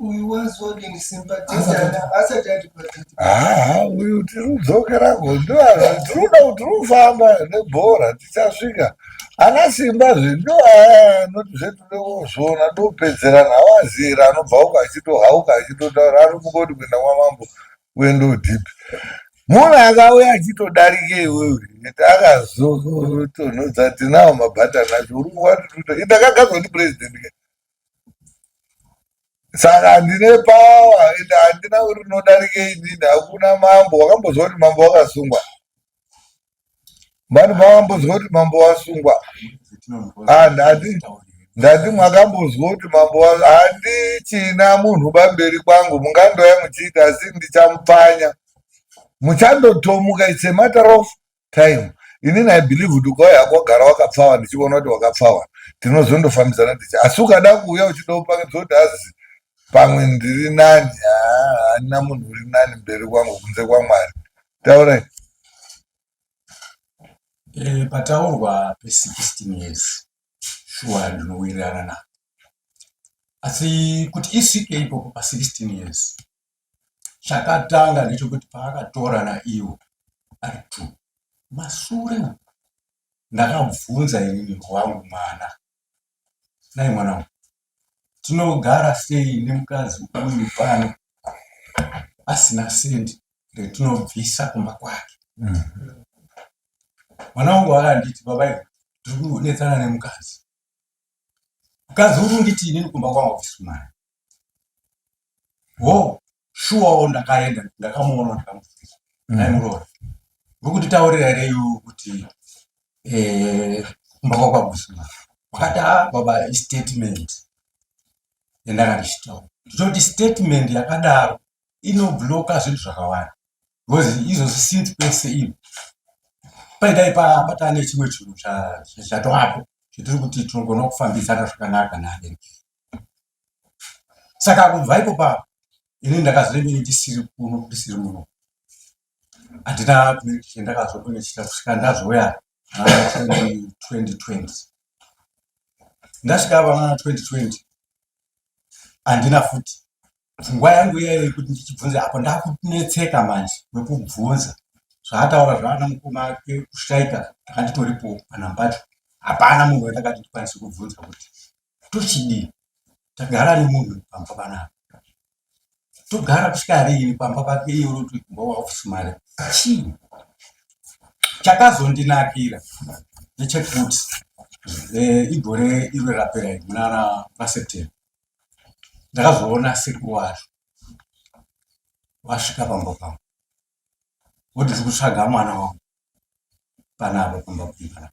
Uyu wazodini simba tete asati ati patete. Haa uyu tiri kudzokerako ndinoda tiri kufamba nebhora tichasvika ana simba zve ndo aya anoti zve tode kuzviona topedzerana hawazira anobva uko achitohauka achitotaura ari kungoti kuenda kwamambo uye ndodhipi munhu akauya achitodarike iwewe takazotonhodza tinawo mabhatani acho uri kuwatituta ndakagadzwa ndipresident ke saka ndine power ende handina kuti unodarike inini hakuna mambo wakambozwa kuti mambo wakasungwa mani makambozwa kuti mambo wasungwa ah, ndati ndati mwakambozwa kuti mambo handichina munhu pamberi kwangu mungandoya muchiita asi ndichamupfanya muchandotomuka its a matter of time inini i believe kuti ukauya hako wagara wakapfawa ndichiona kuti wakapfawa tinozondofambidzana tichi asi ukada kuuya uchida kupangidza kuti azi pamwe ndiri nani handina munhu uri nani mberi kwangu kunze kwamwari taurai. Eh, pataurwa pe16 years shuwa ndinowirirana nako asi kuti isvike ipopo pa16 years chakatanga ndechekuti paakatorana iwo ari two masure uku ndakabvunza inini wangu mwana nai mwana wangu tinogara sei nemukadzi uyu pano asina sendi retinobvisa kumba kwake mwana wangu akanditi baba tiri kunetsana nemukadzi mukadzi uri unditi inini kumba kwangu abvisi mari ho shuwawo ndakaenda ndakamuona ndikamubvunza ndaimuroora uri kunditaurira here iwe kuti eh, kumba kwako abvisi mari wakati a baba istatement yandanga ndichitaura ndinoti statement yakadaro inobloka zvinhu zvakawanda because izvozvi since kwese iyo paidai pabatana nechimwe chinhu chatoapo chetiri kuti tinogona kufambidzana zvakanaka naabereki saka kubva ipo papo ini ndakazenge ndisiri kuno ndisiri muno handina chendakazokune chita kusvika ndazouya 2020 ndasvika pana 2020 handina futi pfungwa yangu iya yekuti ndichibvunza apo ndakunetseka manje wekubvunza zvaataura zvaana mukoma ake kushaika ndakanditoripo panambacho hapana munhu wandakati ndikwanise kubvunza kuti tochidii tagara nemunhu pamba panapa togara kusvika riini pamba pake iye uroti kumba waofisi mari chii chakazondinakira ndechekuti eh, igore iro rapera iri muna maseptember ndakazoona sekuru wacho vasvika pamba pangu voti tiri kutsvaga mwana wangu panapa pamba panapa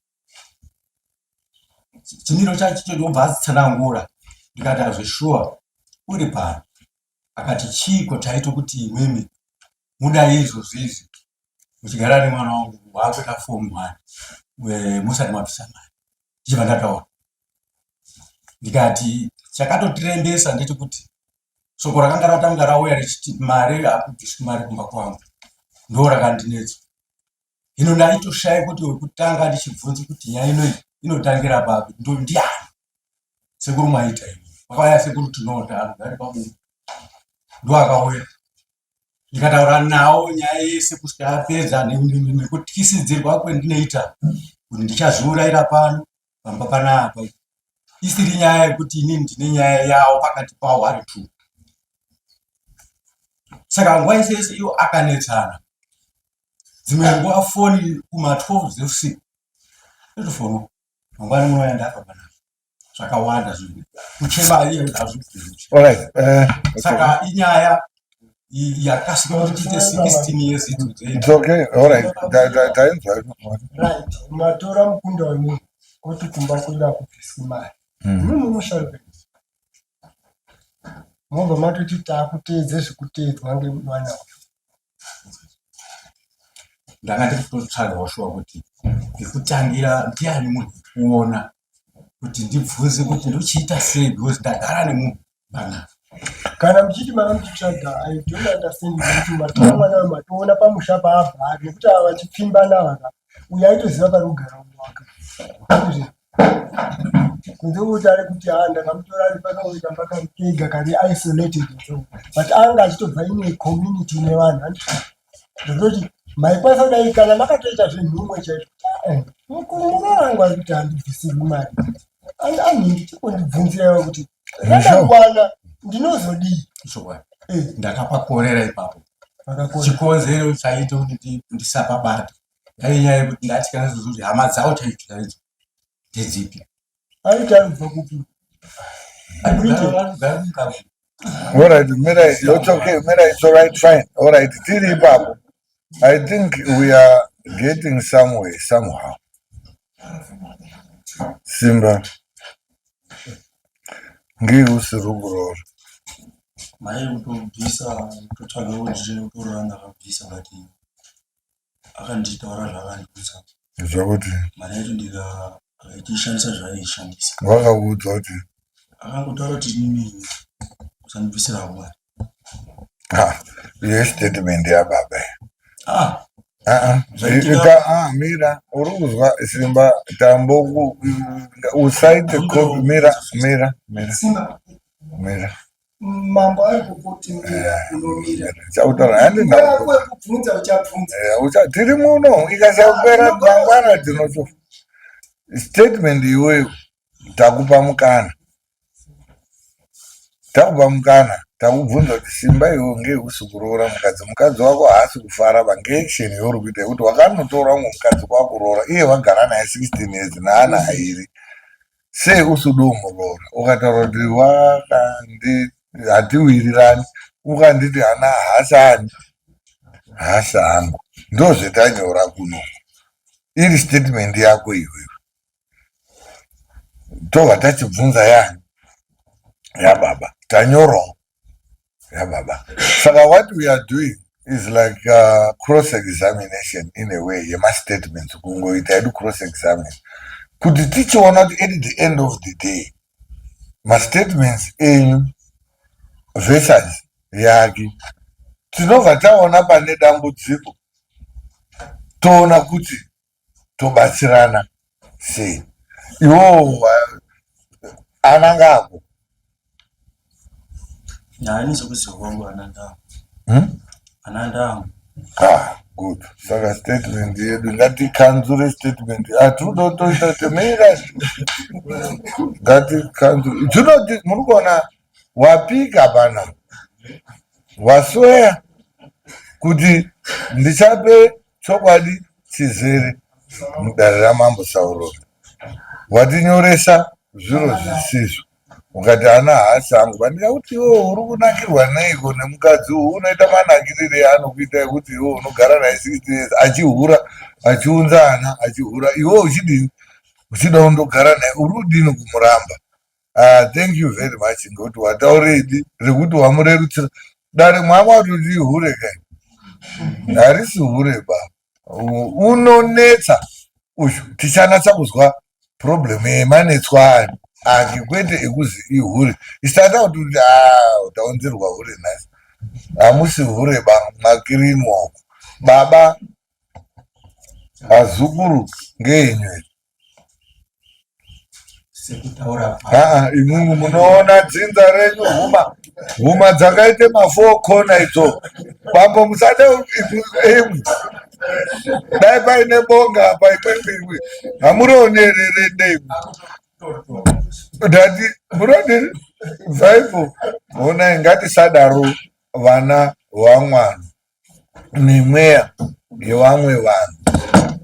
chimiro chacho chotobva atsanangura ndikati hazvishuwa uri pano akati chiiko chaito kuti imwimwi mudai izvozvo izvi muchigara nemwana wangu waakuita fomu one musati mabvisa mari ndichibva ndataura ndikati chakatotirembesa ndechekuti. Shoko rakanga ratanga rauya richiti mari hakubviswi mari kumba kwangu ndo rakandinetsa. Hino ndaitoshaya kuti wekutanga ndichibvunza kuti nyaya inoyi inotangira papi ndo ndiani? Sekuru maita imi. Vakauya sekuru Tinoda anogara pabungu. Ndo akauya. Ndikataura nawo nyaya yese kusvika apedza nekutyisidzirwa kwendinoita kuti ndichazviurayira pano pamba panapa isiri nyaya yekuti inini ndine nyaya yawo pakati pawo ari two saka nguva yese yese iwo akanetsana dzimwe nguva foni kuma 12 dzeusiku itofonwa mangwana munouya ndafa panapa zvakawanda zvinhu kuchema iye hazvibviri Alright. Eh, saka inyaya yakasika kuti tiite 16 years idzodzo It's okay. Alright. Tainzwa. Right. Matora mukunda wemunhu oti kumba kwedu hakubviswi mari. Imimi musharuka. Mobva matoti takuteedze zvikuteedzwa ngemwana uyu. Ndanga ndiri kutotsvagawo shuwa kuti pekutangira ndiani munhu wekuona kuti ndibvunze kuti ndochiita sei because ndagara nemunhu panapa. Kana muchiti manga muchitsvaga I don't understand kuti matora mwana uyu matoona pamusha paabva ari nekuti ava vachipfimbana ava ka uyu aitoziva pari kugara umwe wake. Kunze kwekuti ari kuti haa ndakamutora ari pakamwe kamba kari kega kari isolated so but anga achitobva ine community ine vanhu handiti zvekutoti maikwanisa kudai kana makatoita zvenhumwe chaizvo eh, muroora wangu ari kuti handibvisirwi mari anhingi chikundibvunziraiwo kuti ramangwana ndinozodii Chokwadi. Eh. Ndakapakorera ipapo. Makakorera. Chikonzero chaita kuti ndisapabata yaive nyaya yekuti ndatya naizvozvo kuti hama dzavo chaidzo chaidzo ndedzipi. Aiti anobva kupi? Anogara muKabwe. All right, Mira, it's okay. Mira, it's all right, fine. All right, tiri ipapo. I think we are getting somewhere somehow. Simba, ngei usiri kuroora? Mai kutobvisa kutotsvaga kuti kuroora ndakabvisa but akanditaura zvaakandiudza Zvakuti mari yacho ndika akaichishandisa zvaaishandisa wakakuudza kuti akangotaura kuti inini usandibvisira mari ah, iyo statement yababa iyi. ah Ah, ah, Zvaitika- ah, mira uri kuzwa simba tambo usaite copy mira mira mira Simba, mira mambo ari kukuti mira unomira. Ndichakutaura handi Nguva yako yekubvunza uchabvunza. Eh, tiri muno ikasapera mangwana tinoto statement iweyo takupa mukana takupa mukana takubvunza kuti simba iwe ngei usi kuroora mukadzi mukadzi wako haasi kufara ba ngeaction yauri kuita yekuti wakanotora umwe mukadzi kwakuroora iye wagara naye 16 years naana airi Sei usudi umuroora ukataura kuti wakandi hatiwirirani ukanditi ana haasi ani haasi angu ndozvetanyora kuno iri statement yako iwewe tobva tachibvunza yani yababa tanyorawo yababa saka what we are doing is like uh, cross examination in a way yemastatements kungoita yedu cross examine kuti tichiona kuti at the end of the day mastatements enyu versus yake tinobva taona pane dambudziko toona kuti tobatsirana sei iwowo ananga ako Nani sekuziva kwangu ana ndangu. Hmm? Ana ndangu. Ah, good. Saka statement yedu ngatikanzure statement. Hatudo toita temera. Ngatikanzure. Dzinoti muri kuona wapika pana. Wasweya kuti ndichape chokwadi chizere mudare ramambo Sauroni. Watinyoresa zviro zvisizvo ukati ana haasi angu pandikakuti iwe uri kunakirwa neiko nemukadzi uyu unoita manakirire anokuita ekuti iwe unogara naye 60 years achihura achiunza ana achihura iwe uchidini uchida kundogara naye uri kudini kumuramba Ah, thank you very much ngekuti wataura idi rekuti wamurerutsira dare mwamwa kuti hure kai harisi hure ba unonetsa uyu tichanatsa kuzwa problem yemanetswa ani ake kwete ekuzi ihure isata kuti kuti ah, taunzirwa hure nhasi hamusi hure ba makirinwa uko baba azukuru ngeenyu here sekutaura aa imwimwi munoona dzinza renyu huma huma dzakaita mafour corner idzo bambo musade imwi dai paine bonga apa imwimwi imwi hamurionerere imwi ndati muronere bvaipo honai ngatisadaro vana vamwana nemweya yevamwe vanhu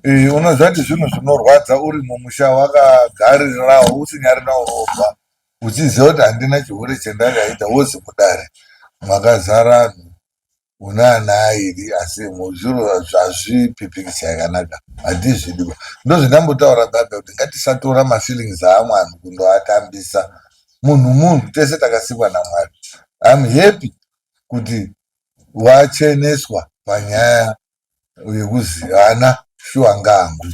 eh, unoziva kuti zvinhu zvinorwadza uri mumusha wakagarirawo usinyarina unobva uchiziva kuti handina chihure chendakaita wozi mudare makazara anhu une ana airi asi zviro hazvipi pikicha yakanaka hatizvidiwa ndozvindambotaura baba kuti ngatisatora mafeelings aamwe anhu kundoatambisa munhu munhu tese takasikwa namwari im happy kuti wacheneswa panyaya yekuzi haana shuwa ngaangu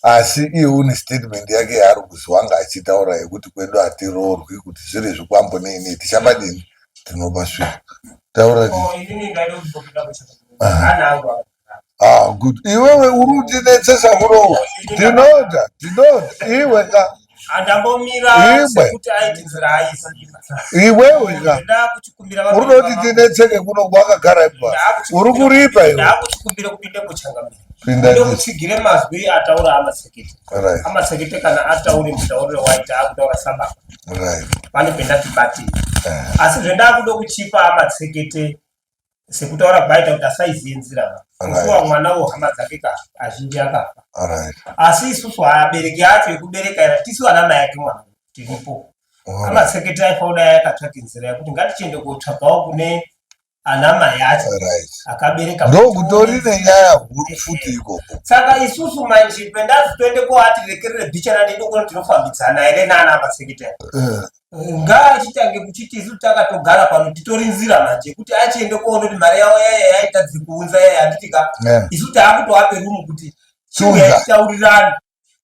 asi iye une statement yake yaari kuzi wanga achitaura yekuti kwedu hatiroorwi kuti zviri zvikwambo nei nei tichambadini tinopa sviro taura oh, Ah, good. Iwewe uri kutinetsesa kurohwa. Tinoda, tinoda. Iwe ka. Andambomira Iwe. sekuti aiti nzira aiziva. Iwewe ka. Ndakuchikumbira Uri kuti tinetseke kuno kwakagara ipa. Uri kuripa iwe. Ndakuchikumbira kupinda kuchangamira. Pinda. Ndokutsigire mazwi ataura amatsekete. Right. Amatsekete kana ataure mutauriro waita akutaura sababa. Right. Pane pendati batei. Eh. Asi zvendakuda kuchipa amatsekete sekutaura kwaita kuti asaiziye nzira kusuwa mwana wo hama dzake ka azhinji akafa asi isusu abereki acho ekubereka ira tisu ana mai ake mwana tiripo amatsekete aifa kudai akatsvake nzira yekuti ngatichiende kotsvagawo kune ana mai acho akabereka ndokutori nenyaya huru futi ikoko saka isusu manje pendazi toende koati rekerere bhichana ndidokona tinofambidzana here naana matsekete eh. ngaachitange kuchiti isu takatogara pano titori nzira manje kuti achiende koona kuti mari yavo yaya yaitadzi kuunza yaya handiti ka isu taakutoape rumu kuti chiuya titaurirane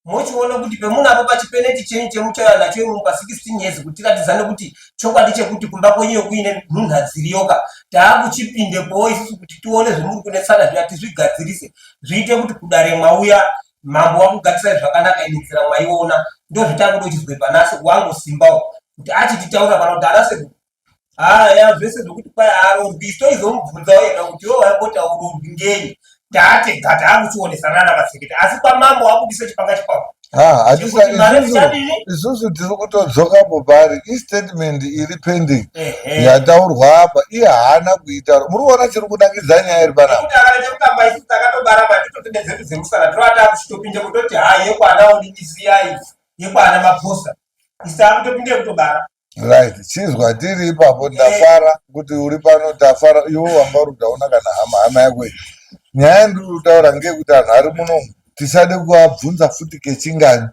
mochiona kuti pemunapo pachipeneti chenyu chemuchauya nacho imwe pa 16 years kuti tiratidzane kuti chokwadi chekuti kumba kwenyuyo kuine nhunha dziriyoka taakuchipindepowo isusu kuti tione zvemuri kunetsana zviya tizvigadzirise zviite kuti kudare mwauya mambo wakugadzirai zvakanaka ini nzira mwaiona ndozvitakuda uchizwe panasi wangu simbawo kuti achititaura kana kuti anase haya zvese zvekuti kwai haarorwi isu toizomubvunzawo yega kuti iwe waimboti haurorwi ngenyi taatega taakuchionesana nana matsekete asi kwamambo wabudisa chipanga chikwako Ah, isusu tiri kutodzokapo paari istatement iri pending yataurwa apa iye haana kuitaura muri kuona chiri kunakidza nyaya iri panapa kutamba isu takatobara matitotende dzedu dzemusana trovata kuchitopinda kutoti ha yekwana odinisiya yekwana maphosa isu takutopinda kutobara Right, chizwa tiri ipapo ndafara kuti uri pano tafara iwe wanga uri kutaona kana hama hama yako iyi. Nyaya yandiri kutaura ngeyekuti anhu ari muno tisade kuabvunza futi kechingani.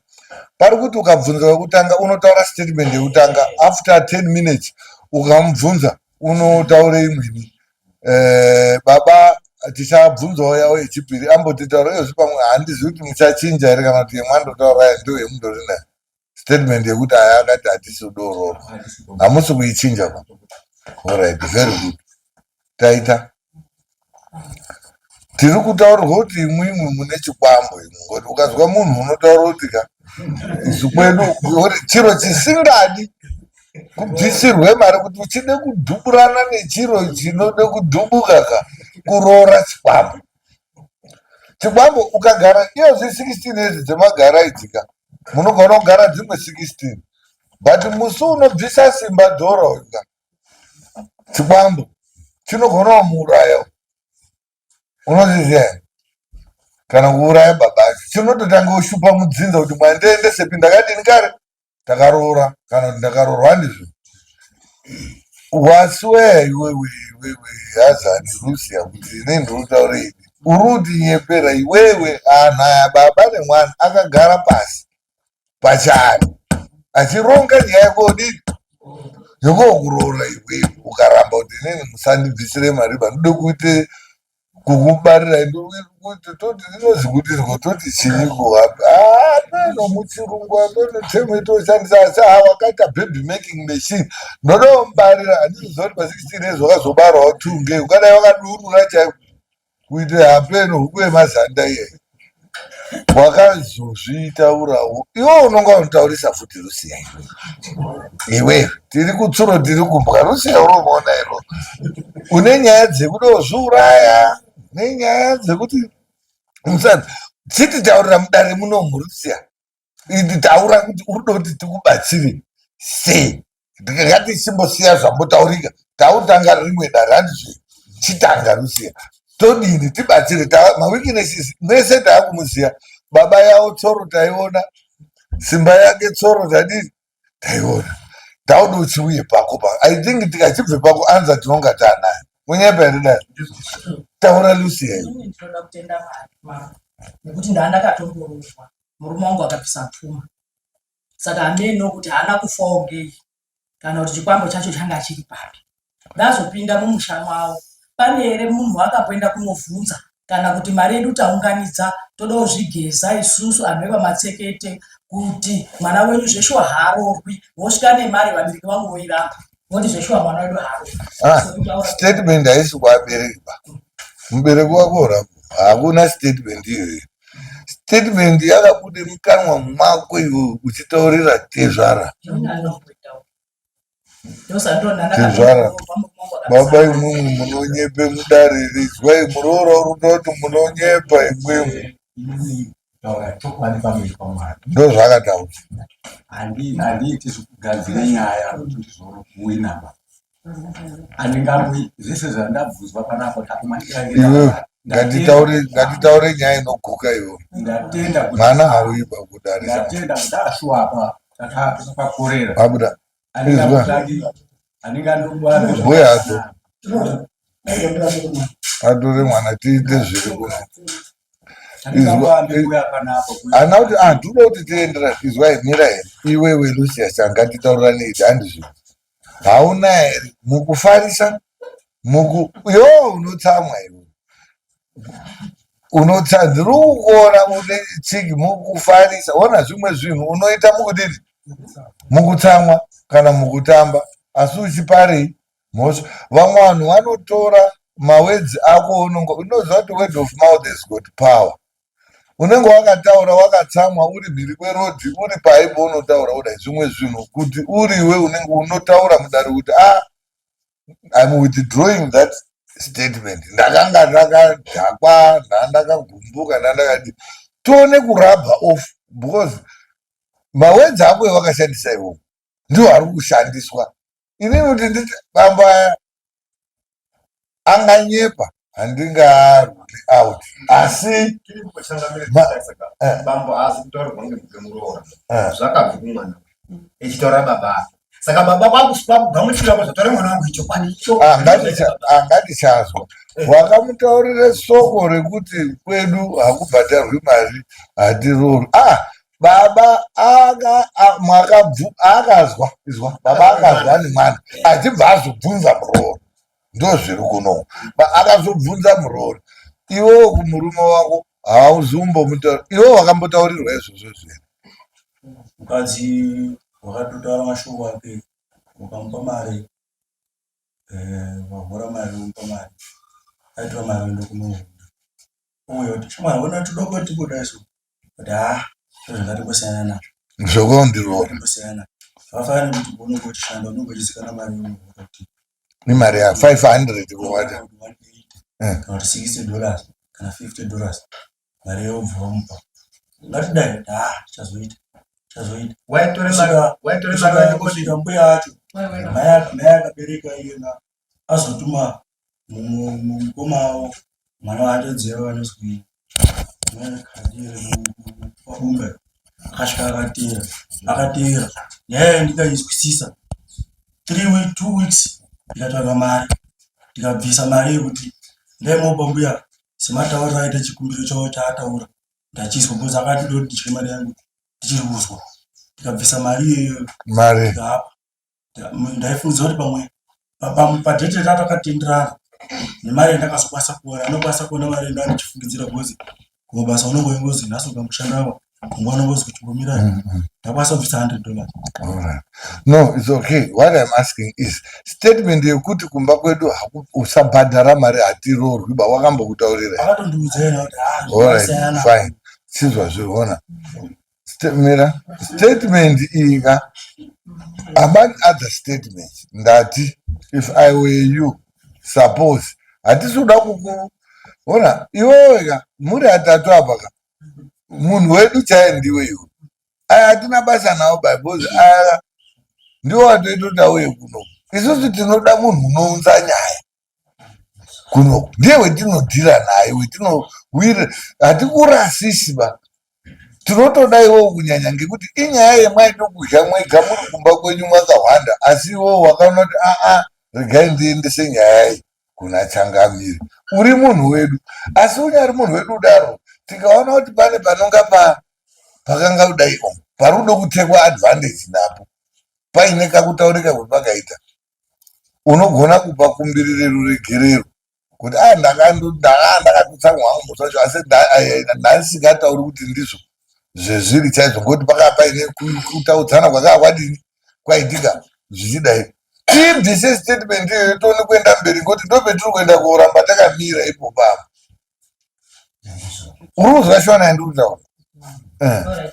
Pari kuti ukabvunza wekutanga unotaura statement yekutanga after 10 minutes ukamubvunza unotaura imweni. Eh, baba tichabvunzawo yavo yechipiri ambotitaura iyozvi pamwe handizivi kuti muchachinja here kana kuti yemwandotaura ndiyo yemundori nayo. statement yekuti aya akati hatisi kudoororwa hamusi kuichinja ba alright very good taita tiri kutaurirwa kuti imwimwi mune chikwambo imwe ngoti ukazwa munhu unotaura kuti ka isu kwedu chiro chisingadi kubvisirwe mari kuti uchide kudhuburana nechiro chinode kudhubuka ka kuroora chikwambo chikwambo ukagara iyozvi 16 years dzemagara idzika munogona kugara dzimwe 16 but musi unobvisa simba dhora uyu chikwambo chinogona kumuuraya unozviziva here kana kuuraya baba acho chinototanga kushupa mudzinza kuti mwandiendesepi ndakadini kare takaroora kana kuti ndakaroorwa handizvo wasweya iwewe iwewe hazani rusia kuti ine ndiri idi uri kutinyepera iwewe anhu aya baba nemwana akagara pasi pachari achironga nyaya yekodini yekokuroora iwewe ukaramba kuti inini musandibvisire mari bandode kuite Kukubarira kuti toti inozi kudirwa toti chiiko apa? Ah, peno muchirungu apeno temu itoshandisa asi ha wakaita baby making machine. Ndodomubarira handiziva kuti pa 16 years wakazobarwawo tunge ukadai wakadurura chaiko kuite hapeno huku yemazanda iye wakazozvitaurawo iwe unonga unotaurisa futi rusiya iwe iwe tiri kutsuro tiri kumbwa rusiya unomuona iro une nyaya dzekudozviuraya nenyaya dzekuti musana chititaurira mudare munomu rusiya taura kuti uri kuda kuti tikubatsire sei ngatichimbosiya zvambotaurika tautanga rimwe dare handizve chitanga rusiya todini tibatsire maweaknesses mese taakumuziya baba yavo tsoro taiona simba yake tsoro tadii taiona tauda uchiuye pako pa i think tikachibve pako anza tinonga taanayo munyepa here dai taura lucia nekuti ndandakatomborozwa murume wangu akabvisa pfuma saka hameno kuti haana kufawo ngei kana kuti chikwambo chacho changa chiri papi ndazopinda mumusha mavo pane here munhu akamboenda kunovhunza kana kuti mari yedu taunganidza toda kuzvigeza isusu anhu vepamatsekete kuti mwana wenyu zveshuwa haarorwi vosvika nemari vabereki vangu voiramba voti zveshuwa mwana wedu haarorwi ah, statement haisi kuvabereki ba mubereki wako uramba hakuna statement iyoyo Statement yakabude mukanwa mako iwe uchitaurira tezvara. Tezvara. Baba imwimwi munonyepe mudare izwai muroora uri kutoti munonyepa imwimwi. Ndozvaakataura. Handiiti zvekugadzira nyaya kuti ndizoona kuwina ba. Handingamboiti zvese zvandabvunzwa panapa Iwewe ngatitaure ngatitaure nyaya inoguka iwe. Ndatenda kuti Mwana hauyi pakudare. Ndatenda kuti ashuwa apa takapakorera. Abuda. Izwa. Handingandokuwa. Mbuya ato. Atore mwana tiite zviri kuno. Ana kuti ah tinoda kuti tienderane izwai mira here iwewe Lucius angatitaurirane iti handizvo. Hauna here mukufarisa muku yo unotsamwa iwe unotsa ndiri kukuona une chiki mukufarisa ona zvimwe zvinhu unoita mukudini mukutsamwa kana mukutamba asi uchiparei mhosva vamwe vanhu vanotora mawedzi ako unongo unoziva kuti word of mouth has got power unenge wakataura wakatsamwa uri mhiri kwerodhi uri pai paunotaura kudai zvimwe zvinhu kuti uriwe unenge unotaura mudare kuti a ah, im withdrawing that statement ndakanga ndakadhakwa ndandakagumbuka ndandakadi tione kurabha off because mawedzi ako ewakashandisa iwowo ndiwo ari kushandiswa inini kuti nditi bambo aya anganyepa handingaruli out asi eh. bambo haasi kutaurirwa ngemuroora eh. zvakabva kumwana echitaura baba ake saka baba kwakugamuchira kwazvataura mwana wangu ichokwadi icho ah, ngatichazwa eh. wakamutaurira soko rekuti kwedu hakubhadharwi mari hatiroorwi ah baba aka mwakabvu akazwa izwa baba akazwa nemwana achibva azobvunza muroora ndozviri kuno akazobvunza muroora iwewo kumurume wako hauzi umbomutaura iwewo wakambotaurirwa izvozvo zvere mukadzi wakatotaura mashoko ake ukamupa mari eh, wahora mari womupa mari aitora mari oenda kunohura ouya kuti shamwari ona tudoko tikuda isu kuti haa zviro zvakatimbosiyana nazvo zvokondiroora timbosiyana zvakafanana nekuti unenge uchishanda unenge uchizikanwa mari yaunohora kuti imari ya 500 kuwata eh. kana kuti 60 dollars kana 50 dollars mari yobva wamupa ngatidai kuti haa tichazoita tichazoita kusvika mbuya acho mai akabereka iyena azotuma mukoma wavo mwana wahanzvadzi yavo anozwi kwabumba akasvika akateera akateera nyaya yayo ndikainzwisisa three week, two weeks ndikatsvaga mari ndikabvisa mari yekuti ndaimopa mbuya sematauriro aita chikumbiro chavo chaataura ndachizwa because akati ndoti ndidye mari yangu ndichiri kuzwa ndikabvisa mari iyoyo mari ndikapa ndaifungidzira kuti pamwe padhete ratakatenderana Nemari yandakazokwanisa kuwana, anokwanisa kuona mari yandanga ndichifungidzira because kumabasa unonge wengozi nhasi ukamboshanda apa mangwana unongozi kuti ngomira ndakwanisa kubvisa 100 dollars. Alright. No, it's okay. What I'm asking is statement yekuti kumba kwedu usabhadhara mari hatiroorwi ba wakambokutaurira. Akatondiudza yena kuti ah Alright, zvakasiyana. fine. Chizwa zviona. Mira, statement iyi ka among other statements ndati if I were you suppose hatisi kuda kuku ona iwewe ka muri atatu apa ka munhu wedu chaiye ndiwe iwe aya hatina basa nawo by because aya ndiwo watoita kuti auye kuno isusu tinoda munhu unounza nyaya kuno ndiye wetinodhira naye wetinowira hatikurasisi ba tinotoda iwewo kunyanya ngekuti inyaya yemwaida kudya mwega muri kumba kwenyu mwakahwanda asi iwewo wakaona kuti aa regai ndiendese nyaya iyi kuna changamire uri munhu wedu asi unyari munhu wedu udaro tikaona kuti pane panonga pa pakanga kudai o pari kuda kutekwa advantage napo paine kakutaurika kwepakaita unogona kupa kumbirire ruregerero kuti a ndakatotsamwa hangu musi wacho asi ndandisingatauri kuti ndizvo zvezviri chaizvo ngokuti pakava paine kutaudzana kwakava kwadini kwaitika zvichidai tibvise statement iyoyo tione kuenda mberi ngokuti ndopetiri kuenda koramba takamira ipopo apa uri kuzwa shona yandiri kutaura eh.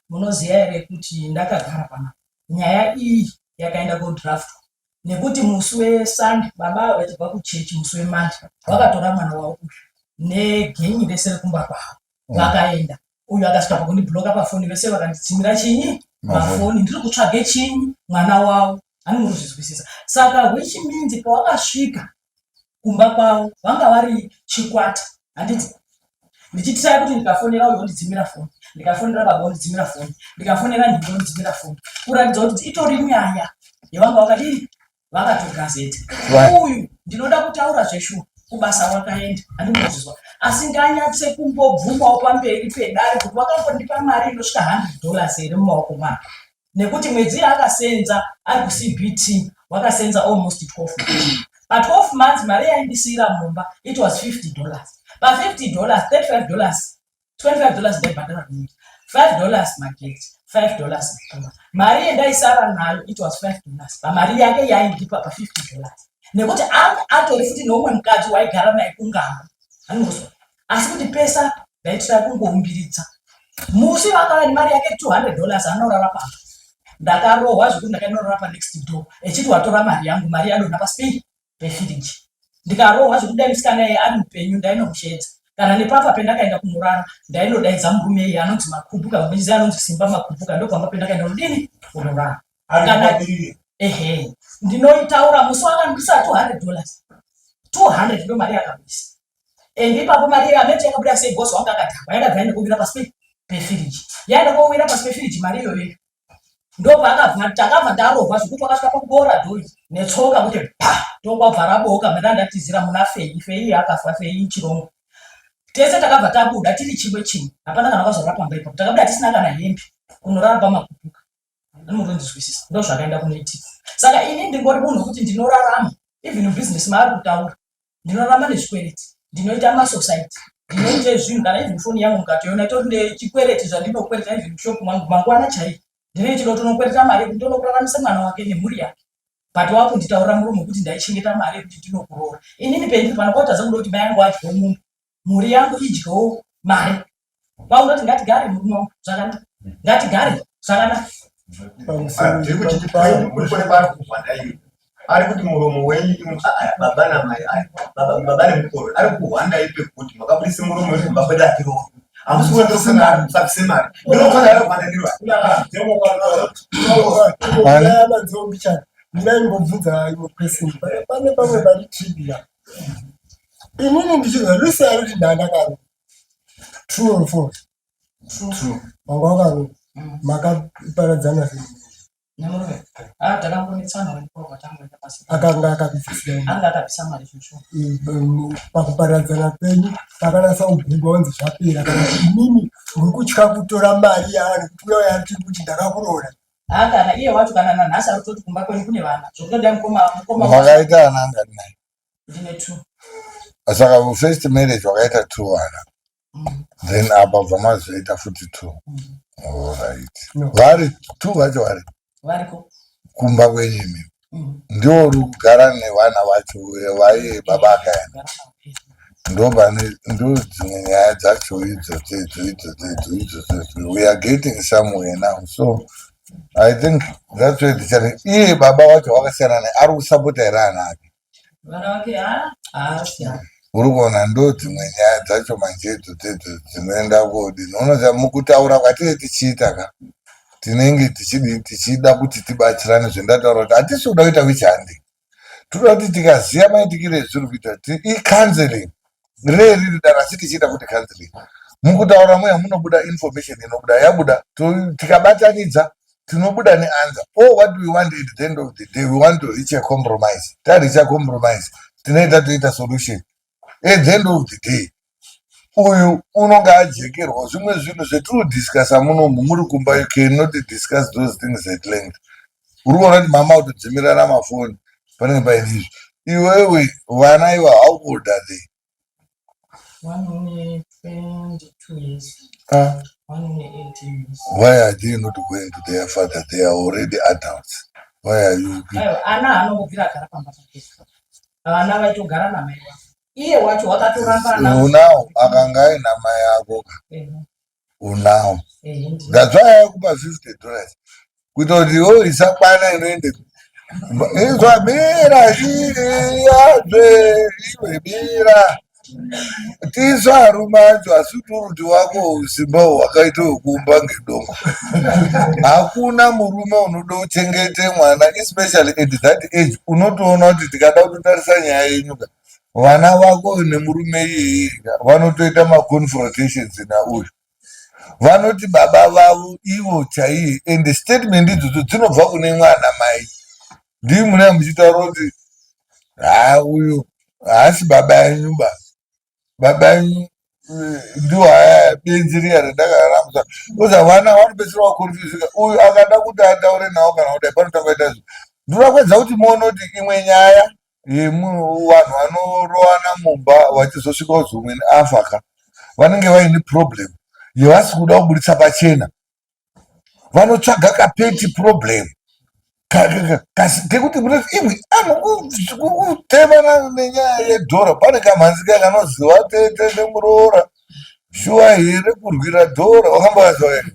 Munoziva here kuti ndakagara pana nyaya iyi yakaenda kodraftwa nekuti musi wesunday baba ava vachibva kuchechi musi wemonday vakatora mwana wavo uyu negenyi rese rekumba kwavo vakaenda uyu akasvika pakundibloka pafoni vese vakanditsimira chinyi mafoni ndiri kutsvage chinyi mwana wavo hani muri kuzvizwisisa saka which means pawakasvika kumba kwavo vanga vari chikwata handiti ndichitiraya kuti ndikafonera uyo ondidzimira foni ndikafonera baba ondidzimira foni ndikafonera ndingi ondidzimira foni kuratidza kuti itori nyaya yevanga vakadii vakatogazeta uyu ndinoda kutaura zveshuwa kubasa wakaenda handikuzvizwa asi nganyatse kumbobvumawo pamberi pedare kuti wakambondipa mari inosvika 100 dollars here mumaoko mako nekuti mwedzi yaakasenza ari kuCBT wakasenza almost 12 months. Pa 12 months mari yaindisiira mumba it was 50 dollars. Pa 50 dollars 35 dollars 25 dollars ndaibhadhara rent 5 dollars magetsi 5 dollars mvura mari yendaisara nayo it was 5 dollars pamari yake yaindipa pa 50 dollars nekuti anga atori futi neumwe mukadzi waigara naye kungamba anozwa asi kuti pese apa ndaitira kungoumbiridza musi waakava nemari yake 200 dollars anorara pamba ndakarohwa zvekuti ndakanorara panext door echiti watora mari yangu mari yadonha pasi pefiriji ndikarohwa zvekuti dai musikana iye ari mupenyu ndainomushedza kana nepapa pendakaenda kunorara ndainodaidza murume iye anonzi makubuka muchiziva anonzi simba makubuka ndopamba pendakaenda kunodini kunorara kana ehe ndinoitaura musi wakandisa 200 dollars 200 ndo mari yakabudisa and ipapo mari yamete yakabuda sei boss wangu akadhakwa yakabva yaenda kowira pasi pefiriji yaenda kowira pasi pefiriji mari iyoyo ndopaakabva takabva tarohwa zvekuti wakasvika pakuboora dhoi netsoka kuti pa ndokwabva rabooka manda ndatizira muna fei fei akafa fei chirongo tese takabva tabuda tiri chimwe chimwe hapana kana kwazorara pamba ipapo takabuda tisina kana hembe kunorara pamakupuka anotondizwisisa ndozvakaenda kunoitika saka ini ndingori munhu wekuti ndinorarama even mubusiness maari kutaura ndinorarama nezvikwereti ndinoita masociety ndinoita zvinhu kana even foni yangu mukatoiona itori nechikwereti zvandinokwereta even mushop mangu mangwana chaiyo ndinenge chinotonokwereta mari yekuti ndonokuraramisa mwana wake nemhuri yake but wakunditaurira murume wekuti ndaichengeta mari yekuti ndinokuroora inini pendiri pano kwatadza kuda kuti mai yangu adyewo mumba mhuri yangu idyewo mari kwaunoti ngatigare murume wangu zvakanaka ngatigare zvakanaka ari kuti muromo wenyu imwe baba namai aya baba nemukoro ari kuhwanda ipe kuti makabudisa muromo wenyu kumba kwedu atiroorwi hamusi kuona ndosana musabvise mari ndinofanira ari kuhwanda ndiro ndaimbobvunza imwe question pane pamwe pari tribia inini ndichinzwa lucy ari kuti ndandakaroora true or false True. Wanga wakaroora makaparadzana sei nemurume ah takambonetsana wanikorwa tangoenda pasi akanga akakubvisira anga akabvisa mari zvoshuwa pakuparadzana kwenyu pakanasa kugungwa wanzi zvapera kana imimi muri kutya kutora mari yavanhu kuti uya uya ari kuti ndakakuroora ah kana iye wacho kana nanhasi ari kutoti kumba kwenyu kune vana zvokutodai mukoma mukoma makaita ana angani naye? Ndine two. Saka first marriage wakaita two vana. Then apa bva mazoita futi two. Alright. No. Vari two vacho vari Variko. kumba kwenyu imi. Ndiwo uri kugara nevana vacho vaye baba akaenda. Gara navo. Ndopane ndo dzimwe nyaya dzacho idzodzo idzo idzodzo idzo idzodzo idzo. We are getting somewhere now. So I think that's where the challenge. Iye baba wacho wakasiyana naye ari kusapota here ana ake? Vana vake haasi. Uri kuona ndo dzimwe nyaya dzacho manje idzodzo idzo dzinoenda kodini. Unoziva mukutaura kwatinenge tichiita ka tinenge tichidi tichida kuti tibatsirane zvendataura kuti hatisi kuda kuita witch hunting. Toda kuti tikaziva maitikiro ezviri kuita icounseling ree riri dare asi tichiita kuti counseling. Mukutaura muya munobuda information inobuda yabuda tikabatanidza tinobuda neanswer. All what we want at the end of the day, we want to reach a compromise. Tareacha compromise tinoita toita solution. At the end of the day uyu unonga ajekerwa zvimwe zvinhu zvetiri kudiscussa munomu muri kumba. You cannot discuss those things at length. Uri kuona kuti mama kutodzimirana mafoni panenge paine izvi. Iwewe vana iva, how old are they? One une 22 years. Ah. One une 18 years. Why are they not going to their father? They are already adults. Why are you Aiwa, ana anongobvira agara pamba pake. Vana vaitogara namai vavo. Iye wacho wakatoramba. Unawo akanga aina mai ako ka? Unawo. Ndiyo. That's why akupa $50 kuita kuti iwewe isakwana inoende izwa mira shiriyazve iwe mira tisu arume acho asi kuti uruti wako simba hwakaita wekuumba ngedongo. Hakuna murume unoda uchengete mwana, especially at that age. Unotoona kuti tikada kutotarisa nyaya yenyu ka, vana vako nemurume iyeye ka, vanotoita maconfrontations nauyu, vanoti baba vavo ivo chaiye, and statement idzodzo dzinobva kune mwana. Mai ndii munee muchitaura kuti ha, uyu haasi baba enyu ba, baba enyu ndiwo aya benzi riya randakaramba. Oza vana vanopedzisira vakonfusika. Uyu akada kuti ataure nawo kana kudai panotanga kuita izvo. Ndinoda kuedza kuti muone kuti imwe nyaya yemunhu, vanhu vanorowana mumba vachizosvika kuzi umweni afa ka, vanenge vaine problem yavasi kuda kubuditsa pachena. Vanotsvaga kapetty problem kekuti munoti imwi anhu kutemana nenyaya yedhora. Pane kamhanzi kaya kanoziva tete nemuroora, shuwa here kurwira dhora? Wakambovazwa here?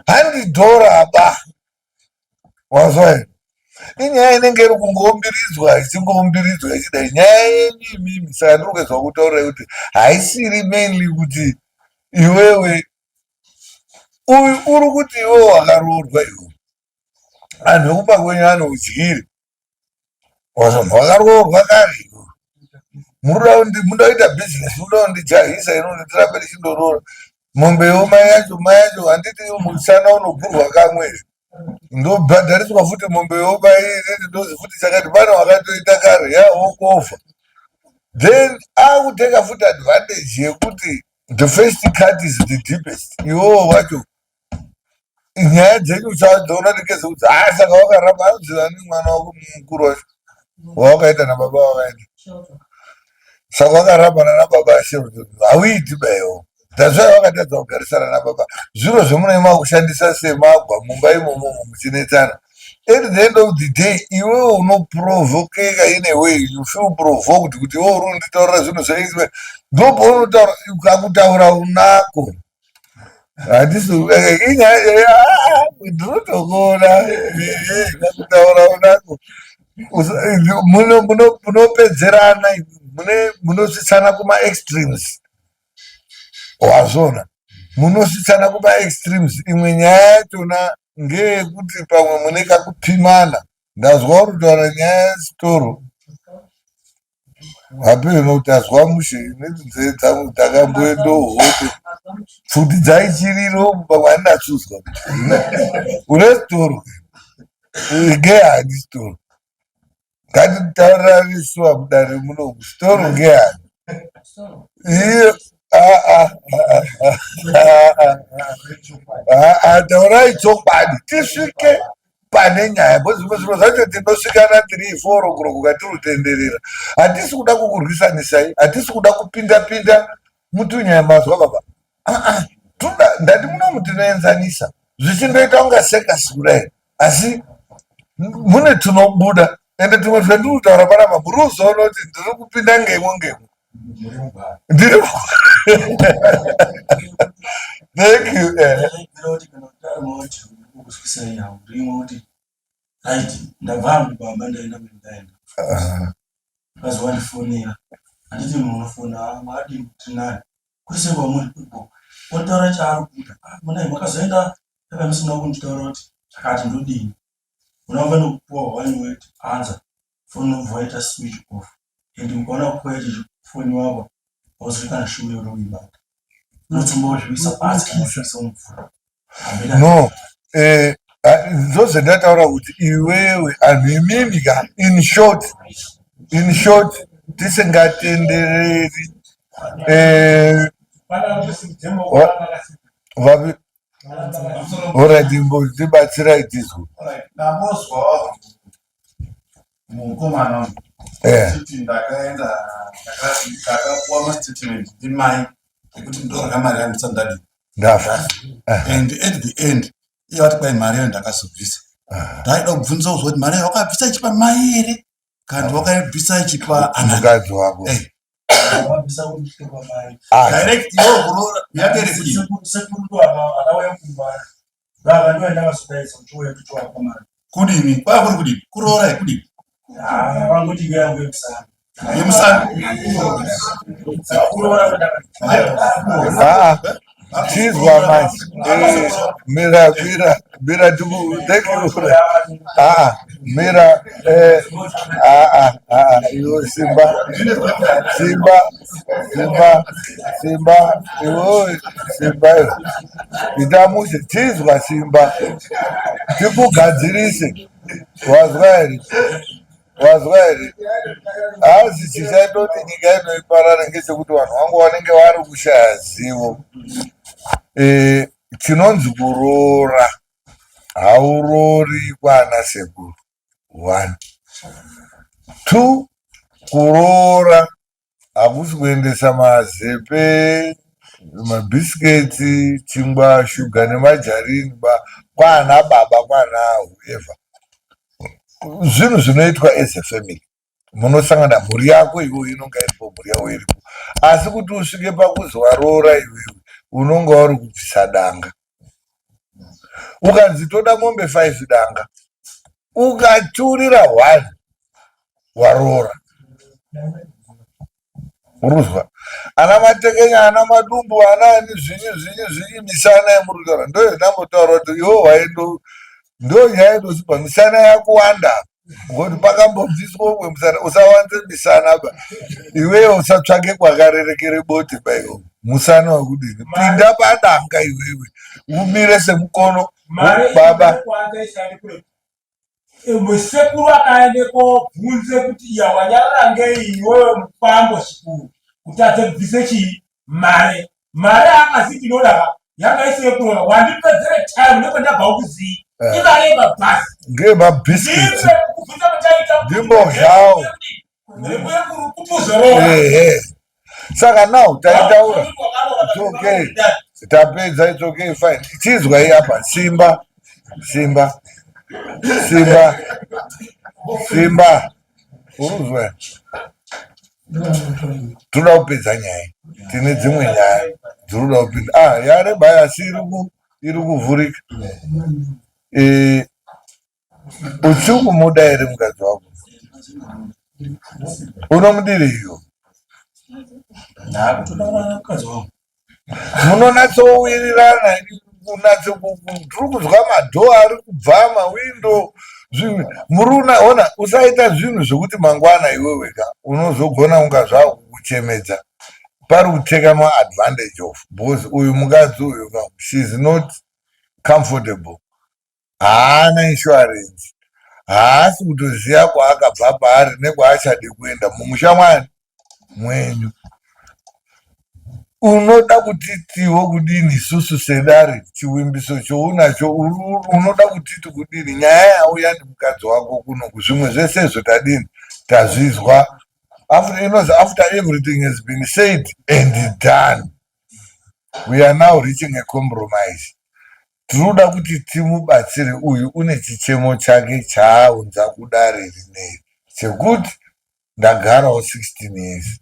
Handi dhora ba, wazwa here? Inyaya inenge iri kungoumbiridzwa, ichingoumbilidzwa ichidai nyaya yenyu imimi. Saka ndiri kuedza kutaurirai kuti haisiri mainly kuti iwewe uyu uri kuti iwewe wakaroorwa, iwe anhu ekumba kwenyu ane udyire. Wazvanhu wakaroorwa kare iwe, munoda kuita bhizinesi, munoda kundijahisa inoti tirambe tichindoroora mombewo. Mai yacho, mai yacho, handiti musana unogurwa kamwe here? Ndobhadhariswa futi mombewo mai, ndozi futi chakati pane wakatoita kare yawokofa. Then akuteka futi advantage yekuti the first cut is the deepest. Iwowo wacho nyaya dzenyu uchadziona ndingezekuti ha, saka wakaramba anoziva ni mwana wako mukuru wacho wawakaita nababa wakaenda, saka wakarambana nababa Shelton, hauiti baiwo. That's why wakatadza kugarisana nababa. Zviro zvemunenge makushandisa semagwa mumba imomo muchinetsana. At the end of the day iwewe unoprovokeka in a way, you feel provoked kuti iwe uri kunditaurira zvinhu zvaiswe. Ndopaunotaura kakutaura unako. Handisi inyaya, ndinotokuona kakutaura unako. Munopedzerana, munosvitsana kumaextremes, wazvona? Munosvitsana kumaextremes. Imwe nyaya yachona ngeyekuti pamwe mune kakupimana. Ndazwa uri kutaura nyaya yesitoro, hapeno kuti azwa mushe nenzee dzangu dzakamboendawo hope, pfuti dzaichiriro pamwe handinatsuzwa. Une sitoro ngehani? Sitoro, ngatitaurirane suwa mudare munomu, sitoro ngehani? Iyo taurai chokwadi tisvike. pane nyaya bcause zvimwe zviro zvacho tinosvikana 3 4 o'clock katirutenderera hatisi kuda kukurwisanisai hatisi kuda kupinda pinda mutunyaya mazwa baba ah, ah, toda ndati munomu tinoenzanisa zvichindoita kunga sekasi kudai asi mune tunobuda ende tumwe twendiri kutaura panapa muri kuzoona kuti ndiri kupinda ngemo ngemo ndiri thank you eh. Right, ndabva hangu pamba ndaenda kwendaenda. Mukadzi wandifonera. Handiti munhu unofona makadii kuti nani. Kuri sei kwamuri kubo. Ontaura chaari kuda. Ah, munai makazoenda papa musina kunditaura kuti chakati ndodini. Unofanira kupuwa one word answer. Phone unobva waita switch off. And ukaona kupuwa ichi foni wako hauzwi kana shuwa yekuda kuibata. Unotsumba pasi kana kuzviisa mumvura. No, eh, ah, ndozvandataura kuti iwewe anhu imimi ka in short in short tisingatendereri eh, vapi Alright, imbotibatsirai tizwe. Ndambozwa mukomana uyu Eh. achiti ndakaenda ndakapuwa mastatement ndimai ekuti ndorya mari yangu ndisati ndadii Ndafa. And at the end iye vati kwai mari yayo ndakazobvisa. Ndaida kubvunza kuzwa kuti mari yayo wakabvisa ichipa mai here kana wakaibvisa ichipa anani. Mukadzi wako. Eh. Wabvisa kuti kwa mai. Ah, Direct iwewe kuroora yake iri kudii? Sekuru sekuru ndo ava akauya kumba. Baba ndo ndakazodaidza kuti uya tuchiwapa mari. Kudini? Kwaya kuri kudini? Kuroora here kudini? Ah, vangoti ngeyangu yemusana. Yemusana. Kuroora kwandakaita. ah, ah. Chizwa manje. Eh, mira, mira, mira tiku thank you. Ah, ah, mira eh ah ah ah ah, iwe Simba. Simba, Simba, Simba, iwe Simba. iwe. Ita mushe, chizwa Simba. Tikugadzirise. Wazwa here? Wazwa here? Asi chichaita kuti nyika ino iparare ngechekuti vanhu vangu vanenge vari kushaya zivo. Eh, chinonzi kuroora hauroori kwana sekuru. One. Two, kuroora hakusi kuendesa mazepe, mabhisiketsi, chingwa, shuga nemajarini ba kwana baba kwana whoever. Zvinhu zvinoitwa as a family. Munosangana mhuri yako iwe inonga iripo mhuri yavo iripo. Asi kuti usvike pakuzi waroora iwewe unonga uri kubvisa danga. Ukanzi toda mombe 5 danga. Ukaturira 1 waroora. Uruzwa. Ana matekenya, ana madumbu, ana ani zvinyi zvinyi zvinyi misana yamuri kutaura. Ndo ndambotaura kuti iwe waindo ndo nyaya inosipa misana yakuwanda. Ngokuti pakambobviswa umwe musana usawanze misana ba. Iwewe usatsvake kwakarerekere bote ba iwe. Musana wekudini? Pinda padanga iwewe. Umire semukono Mari baba. kwanza ishande kure. Sekuru akaende kobvunze kuti iya wanyarara ngei iwewe mukwambo zvikuru kutadze kubvise chii mari mari akasi ndinoda ka yanga isi yekurora wandipedzere time nekwendabva ukuzii Eh. imari yemabhasi Ngemabhisikitsi. ndipe kubvunza kwataita Ndimbozvawo. kuti uzorora Ehe. Saka now taitaura. It's okay. Tapedza it's okay fine. Chizwai apa Simba. Simba. Simba. Simba. Uruzwa. Toda kupedza nyaya. Tine dzimwe nyaya dzinoda kupinda. Ah, yareba asi iri ku iri kuvhurika. Eh, uchiri kumuda here mukadzi wako? Unomudireio? Ndakutodanana mukadzi wangu. Munonatsowirirana kunatso tiri kuzwa madhoo ari kubva mawindo zvinhu muri ona usaita zvinhu zvekuti mangwana iwewe ka unozogona kunga zvakukuchemedza pari kutekanwa advantage of because uyu mukadzi uyu ka she's not comfortable haana insurance haasi kutoziva kwaakabva paari nekwaachade kuenda mumusha mwani mwenyu. Unoda kutitiwo kudini isusu sedare chiwimbiso chounacho unoda kutiti kudini nyaya yauya nemukadzi wako kunoku zvimwe zvese izvo tadini tazvizwa after, inozi after everything has been said and done we are now reaching a compromise tinoda kuti timubatsire uyu une chichemo chake chaaunza kudare rineri chekuti ndagarawo 16 years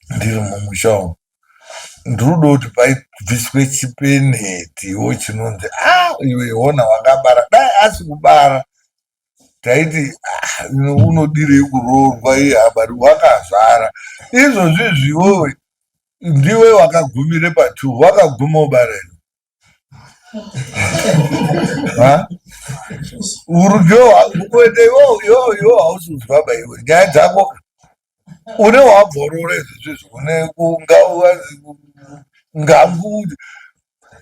ndiri mumusha umu ndinoda kuti paibviswe chipenetiwo chinonzi a ah, iwe hona wakabara dai asi kubara taiti ah, unodirei kuroorwa iye abari wakazvara izvozvi zviwewe ndiwe wakagumire patwo wakaguma ubara here uri ndokuenda iwo iwo iwo hausi kuzwa ba iwe nyaya dzako une wabvorora izvi zvizvi une ngangu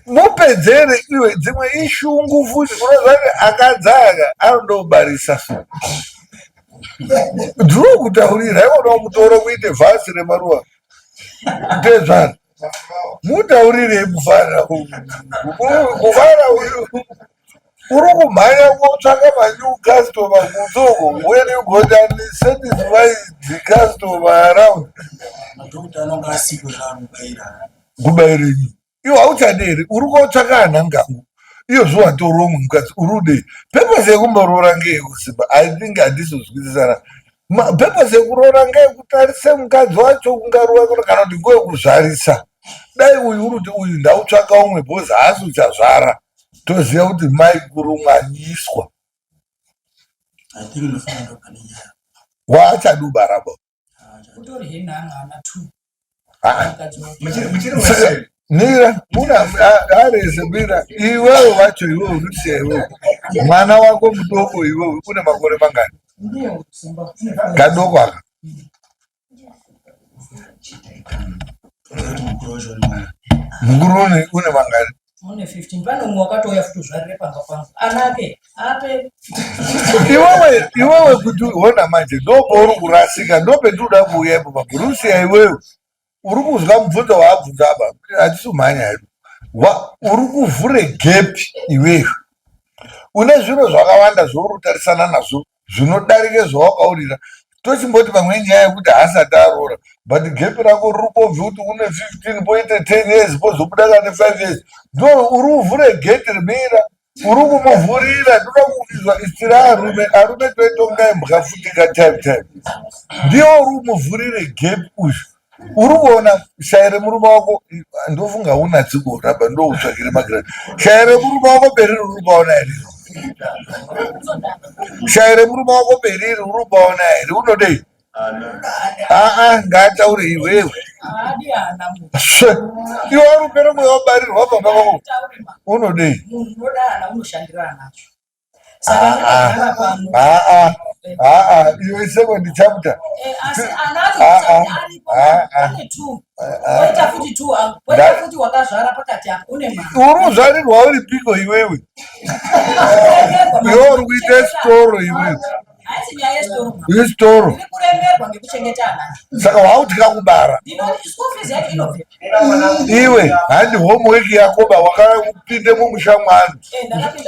mupedzere iwe dzimwe ishungu futi unoziva kuti akadzaka anodobarisa so ndinokutaurira iwona mutoro kuite vhasi remaruva tezvara mutaurirei mufana mufana uyu uri kumhanya kotsvaka manew customer kunze uko when you got unsatisfied customer around kubairei iwe hauchadi here uri kotsvaka ana ngangu iyo zviwatora umwe mukadzi uri udei purpose yekumboroora ngeyekusimba i think handisi kuzwisisana purpose yekuroora ngeyekutarise mukadzi wacho kungaruva kana kuti ngeyekuzvarisa dai uyu uri kuti uyu ndautsvaka umwe because haasi uchazvara toziva kuti mai kuru mwanyiswa waachadi ubara ba Mira, muna arese mira iwewe wacho iwewe unotiya iwewe mwana wako mudoko iwewe une makore mangani kadoko aka mukuru une mangani Une 15 pane umwe wakatouya futi uzvarire pamba pangu anake ape iwewe iwewe kuti hona manje ndopauri kurasika ndopendinoda kuuya ipo paBrusia iwewe uri kuzwa mubvunzo waabvunza apa hatisi kumhanya hedu uri kuvhure gepi iwewe une zviro zvakawanda zvauri kutarisana nazvo zvinodarike zvawakaurira tochimboti pamwe nyaya yekuti haasati aroora but gepi rako riri kobve kuti une 15 poite 10 years pozobuda kane 5 years ndo uri kuvhure gate rimira uri kumuvhurira ndoda kuizwa istira arume arume toitonga imbwa futi ka time time ndiwo uri kumuvhurire gepi uyu uri kuona shaya remurume wako ndofunga unatsi kuona ba ndoutsvakire magirani shaya remurume wako beriri uri kupaona here shaya remurume wako beriri uri kupaona here unodei aa ngaataure iwewe iwe uri upere mweya wabarirwa baba vako unodei aa aa iwe second chapter uri uzvarirwa uri piko iwewe iwe uri kuita storo iwewe yesitoro saka wautya kubara iwe handi homework yakoba wakapinde mumusha mwanhu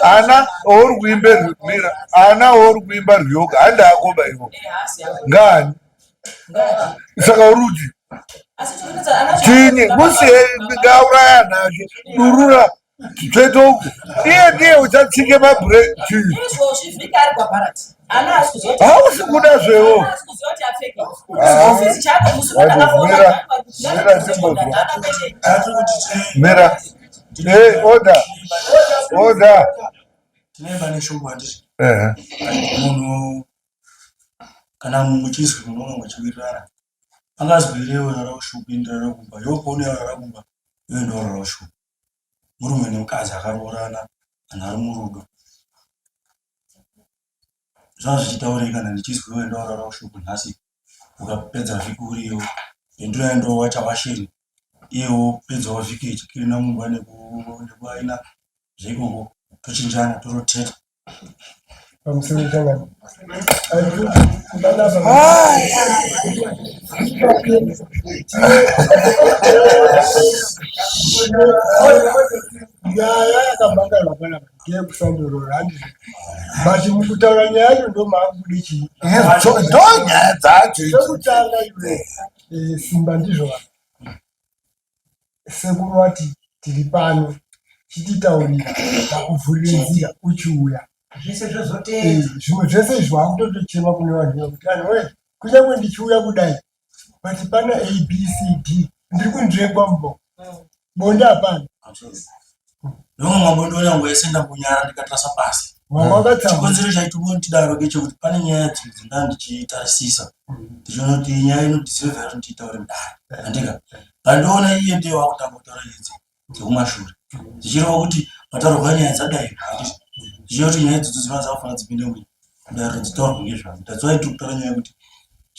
ana ouri kuimba mira ana ouri kuimba ryoga handi akoba iwo ngani saka uri kuti chinyi musiye ngauraya anake durura Tsvete uku. Iye ndiye uchatsike mabhureki. Hausi kuda zvewo. Mira timbozwa. Mira. Hey, order. Order. Tinoimba neshungu handiti? Eh. Munhu kana muchizwi munonga muchiwirirana angazwi irewo rara ushuku ini rara kumba iwe paunouya rara kumba iwe ndorara ushuku murume nemukadzi akaroorana vanhu vari murudo zvava zvichitaurei kana ndichizwi iwe ndorara ushuku nhasi ukapedza vhiki uriyo ndinoya ndowacha washeni iye wopedzawo vhiki echikirina mumba nekuaina zveikoko tochinjana toroteta Pamusoro changani. Nyaya yakamhangarwa panapa ndeyekusandorora handizvo, but mukutaura nyaya yacho ndo maakubude chii? Ndo nyaya dzacho. Chekutanga iwe eh, Simba, ndizvo vanhu sekuru vati tiri pano, chititaurira takuvhurire nzira uchiuya. Zvese zvozoteera. Eh, zvimwe zvese izvi wakutotochema kune vanhu kuti anhu wee, kunyange ndichiuya kudai but pana abcd ndiri kunzvengwa mbo bonde hapana. Ndonga mambo ndoona nguva yese ndangonyara ndikatarisa pasi. Wanga wakatsamwa. Chikonzero chaita kuti ndidaro ngechekuti pane nyaya dzimwe dzandanga ndichitarisisa ndichiona kuti nyaya inodeserve kuti ndiitaure mudare, handika pandiona iye ndiye wakutanga kutaura nyaya dzekumashure zvichireva kuti pataurwa nyaya dzadai, handiti zvichireva kuti nyaya idzodzo dzinoda dzakufanira dzipinde mudare dzitaurwe ngezvadzo. That's why tiri kutaura nyaya yekuti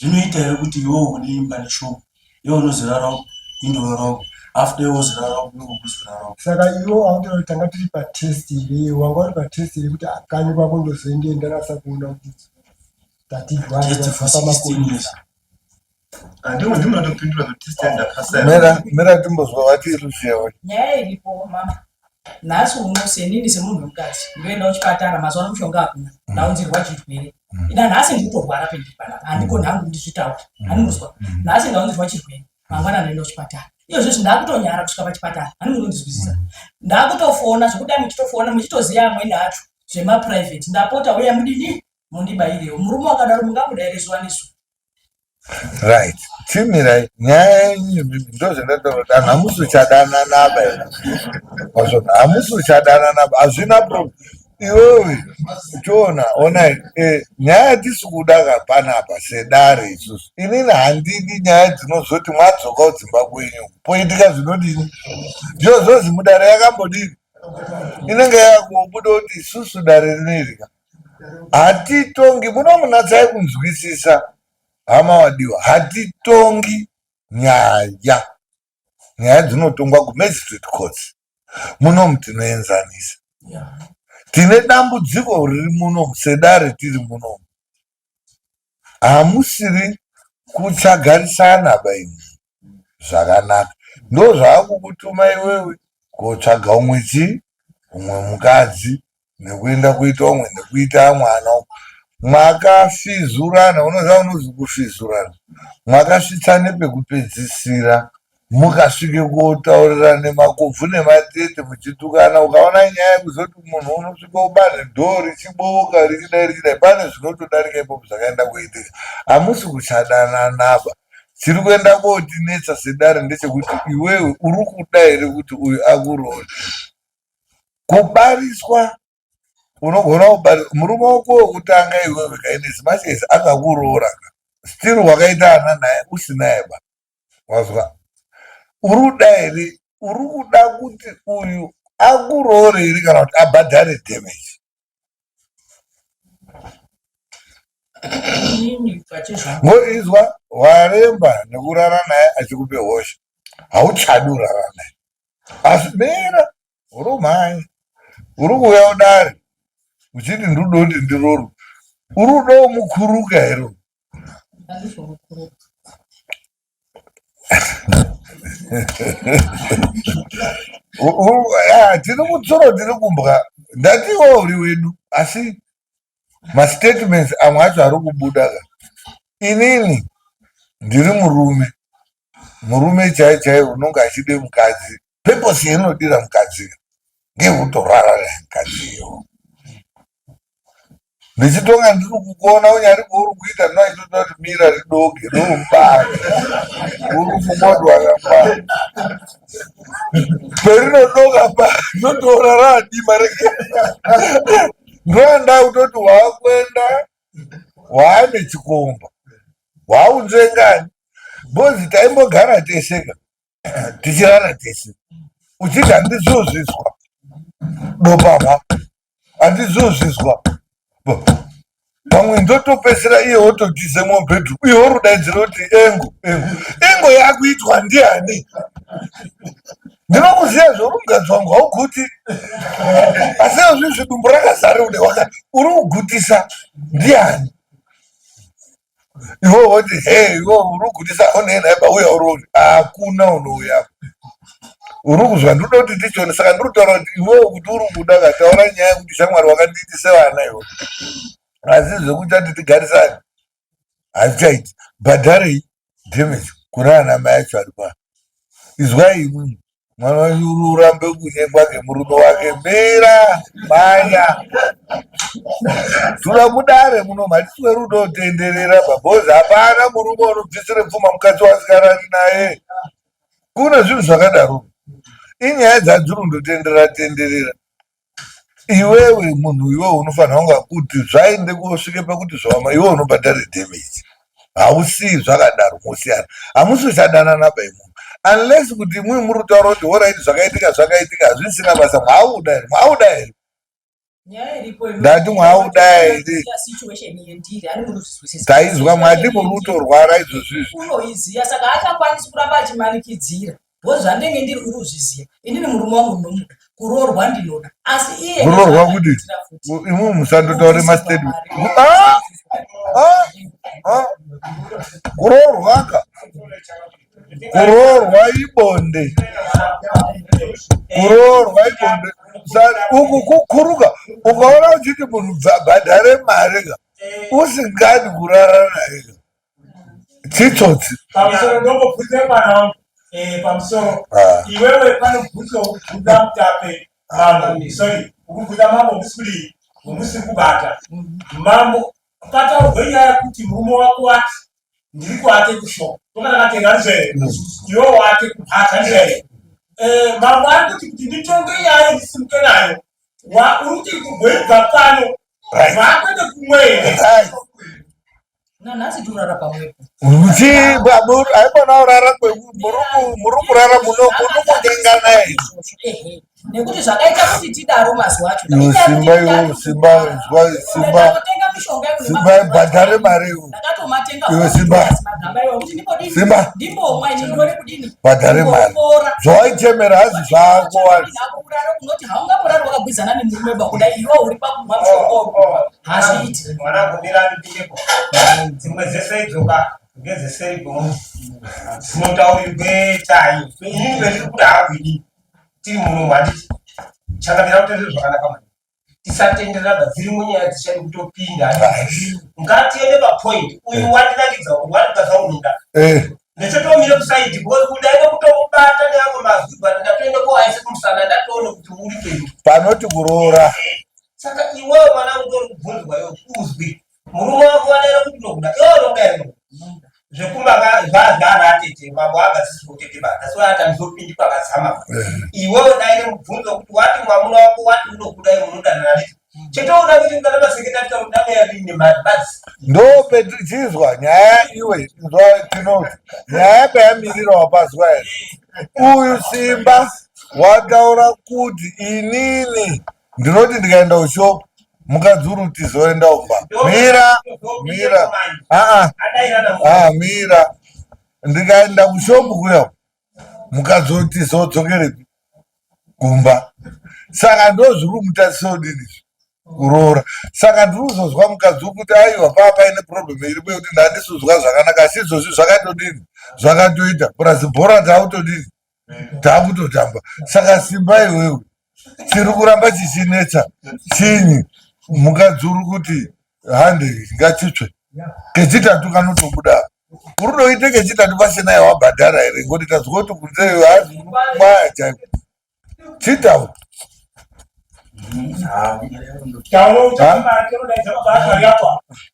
zvinoita here kuti iwewe une imba neshoko, iwe unozorarawo, indorarawo, after iwe wozorarawo, iwe wozorarawo. Saka iwe wakutoona kuti tanga tiri patest here, wanga uri patest yekuti kanyi kwako ndozoende ndanasa kuona kuti Test for 16 years. Mira, mira timbozwa vati Lucia wacho. Nyaya iripo mama, nhasi uno senini semunhu wemukadzi ndoenda kuchipatara, mazuva ano mushonga hakuna, ndaunzirwa chirwere. Ina nhasi ndiri kutorwara pendiri panapa, handikoni hangu ndizvitaure, handinozwa. Nhasi ndaunzirwa chirwere, mangwana ndoenda kuchipatara. Iyo zvezvi ndakutonyara kusvika pachipatara, handinozondizwisisa. Ndakutofona zvekudai, muchitofona muchitoziva amweni acho zvemaprivate, ndapota uya mudini mundibairewo. Murume wakadaro mungamuda here zuva nezuva? Right, chimirai nyaya yenyu imimi, ndozvandataura kuti anhu hamusi uchadananaba here, wazvona, hamusi uchadananaba, hazvina problem iwewe chiona onai eh, nyaya yatisi kuda ka panapa sedare isusu, inini handidi nyaya dzinozoti mwadzoka kudzimba kwenyu poitika zvinodini, ndizvozvozi mudare yakambodini inenge yakubuda kuti isusu dare rineri ka hatitongi muno, munatsai kunzwisisa hama wadiwa, hatitongi nyaya, nyaya dzinotongwa kumagistrate courts, munomu tinoenzanisa. Tine dambudziko riri munomu sedare tiri munomu, hamusiri kutsagarisana baini zvakanaka, ndozvaakukutuma iwewe kotsvaga umwe chii, umwe mukadzi, nekuenda kuita umwe nekuita mwana. Mwakafizurana, unoziva unozi kufizurana, mwakasvitsane pekupedzisira mukasvike kotaurirana makobvu nematete muchitukana. Ukaona nyaya yekuzoti munhu unosvika ubane dhoo richiboka richidai richidai, pane zvinotodarika ipopo zvakaenda kuitika, hamusi kuchadananaba. Chiri kuenda kotinetsa sedare ndechekuti iwewe uri kuda here kuti uyu akuroore? Kubariswa unogona kubarisa murume wako wekutanga iwewe kaine as much as akakuroora ka, still wakaita ana naye usinaye ba, wazwa? Uri kuda here, uri kuda kuti uyu akuroore here kana kuti abhadhare damage? Inini pachezvangu Ngoizwa waremba nekurara naye achikupe hosha, hauchadi kurara naye, asi mira uri mhai uri kuuya kudare uchiti ndinoda kuti ndirorwe, uri kudawo mukuruka here? Handizvomukuruka. Tiri kutsuro, tiri kumbwa, ndati iwe uri wedu, asi mastatements amwe acho ari kubuda ka. Inini ndiri murume, murume chai chai unonge achide mukadzi, purpose yainodira mukadzi ngeyekutorara naye mukadzi iyo. Ndichitonga ndiri kukuona unyari kwauri kuita, ndinoachitoda kuti mira ridoke ndomubata, uri kufunga kuti wakangwara, perinodoka pa ndotoona raadima rege, ndoanda kutoti waakuenda waane chikomba waaunzvengani, bhozi taimbogara teseka tichirara tese, uchiti handizozvizwa dopama, handizozvizwa pamwe ndotopesera, iye wototize mubedroom, iye worudaidzira kuti engo engo engo yakuitwa ndiani? Ndinokuziva zvauri mukadzi wangu, hauguti, asi izvizvi dumbu rakazara ude waka uri kugutisa ndiani? Iwe woti he, iwe uri kugutisa onenhaiba, uya urori, hakuna unouya. Uri kuzwa ndinoda kuti tichione saka ndiri kutaura kuti iwewe kuti uri kuda ka taura nyaya yekuti shamwari wakandiitise vana iwe. Asi zvekuti ati tigarisane hazvichaiti. Bhadharei damage kuna ana mai acho ari pano. Izwai imwimwi mwana wenyu uri urambe kunyengwa ngemurume wake mira manya tura mudare muno hatisi werudo tenderera bhozi hapana murume unobvisire pfuma mukadzi wasikarari naye kuna zvinhu zvakadaro inyaya dzadziri kundotenderera tenderera iwewe munhu iwewe unofanira kunga kuti zvaende kusvike pakuti zvaoma iwewe unobhadhare damage hausii zvakadaro mosiyana hamusi uchadanana by munhu unless kuti imwimwi muri kutaura kuti horaiti zvakaitika zvakaitika hazvisina basa mwauda here mwauda here ndati mwauda here taizwa mwati muri kutorwara izvozvizvi unoiziva saka haachakwanisi kuramba achimanikidzira because zvandenge ndiri uri kuzviziva inini murume wangu ndinomuda kuroorwa ndinoda asi iye kuroorwa kuti imwe musandotaure mastatement ah! Ah! Ah! kuroorwa ka kuroorwa ibonde kuroorwa ibonde uku kukuruka ukaona uchiti munhu bhadhare mari ka usingadi kurara naye ka chitsotsi pamusoro ndombobvunza mwana wangu eh, pamusoro ah. iwewe panobvunzwa ukubvunza mutape mambo sorry ukubvunza mambo musi kudii musi kubata mambo pataurwe nyaya yekuti murume wako wati ndiri kuate kushop tokatakatenga ndizvo mm. iwe wate kumhatsa ndizvo eh, mambo ari kuti kuti nditonge nyaya ndisimuke nayo uri kuti kumboibva pano vakwete kumwe here nanhasi torara pamwepo haikona urara muri kurara munokutengana ehe nekuti zvakaita kuti tidaro mazuva acho iwe simba iwe simba inzwa simba simba bhadhare mari iwe iwe simba simba bhadhare mari zvawaichemera hazi zvako wani unoti haungamborari wakagwizana nemurume ba kudai iwe uri pakumwa mushonga hazviiti mwanangu mira ndipindepo dzimwe dzese idzoka ngedzeseri kwemunhu dzinotaurirwe tai inini kwendiri kuda hangu inini tiri muno handiti changamira kutendere zvakanaka mani tisatenderana dzirimo nyaya dzichadi kutopinda ngatiende papoint uyu wandinakidza uyu wandikadza unoda eh. ndechotomire kusaidi because ndaida kutomubata neamwe mazwi but ndatoenda koaise kumusana ndatoona kuti uri pedu panoti kuroora eh, saka iwewe mwana utori kubvunzwa iwe kuzwi murume wako wadaira kuti unokuda iwe unokuda here zvekumba zvazvana atete mambo agadzisirwa kutete ba that's why ati andizopindi pakadzama eh. iwewe daire mubvunzo kuti wati mwamuna wako wati unokuda iwe munodanana nditi chetoona kuti kana maseketari takuda rini mari badzi ndopetichizwa nyaya iwe nzwa tinoti nyaya payamirira wapazwa here uyu simba wataura kuti inini ndinoti ndikaenda kushop mukadzi uri kuti zoenda umba mira mira aa ah, mira ndikaenda kushop kuya mukadzi oti zodzokerepi kumba saka ndozviri kumutarisa kudini kuroora saka ndiri kuzozwa mukadzi wekuti aiwa paa paine problem iripo yekuti ndandisuzwa zvakanaka asi izvozvi zvakatodini zvakatoita purazi bhora taakutodini taakutotamba saka simba iwewe chiri kuramba chichinetsa chinyi mukadzi uri kuti hande ngachitsve kechitatu kanotobuda urudoite kechitatu pasina yawabhadhara here ngoti tazwa kuti kunze hazi mwaya chaiko chitaura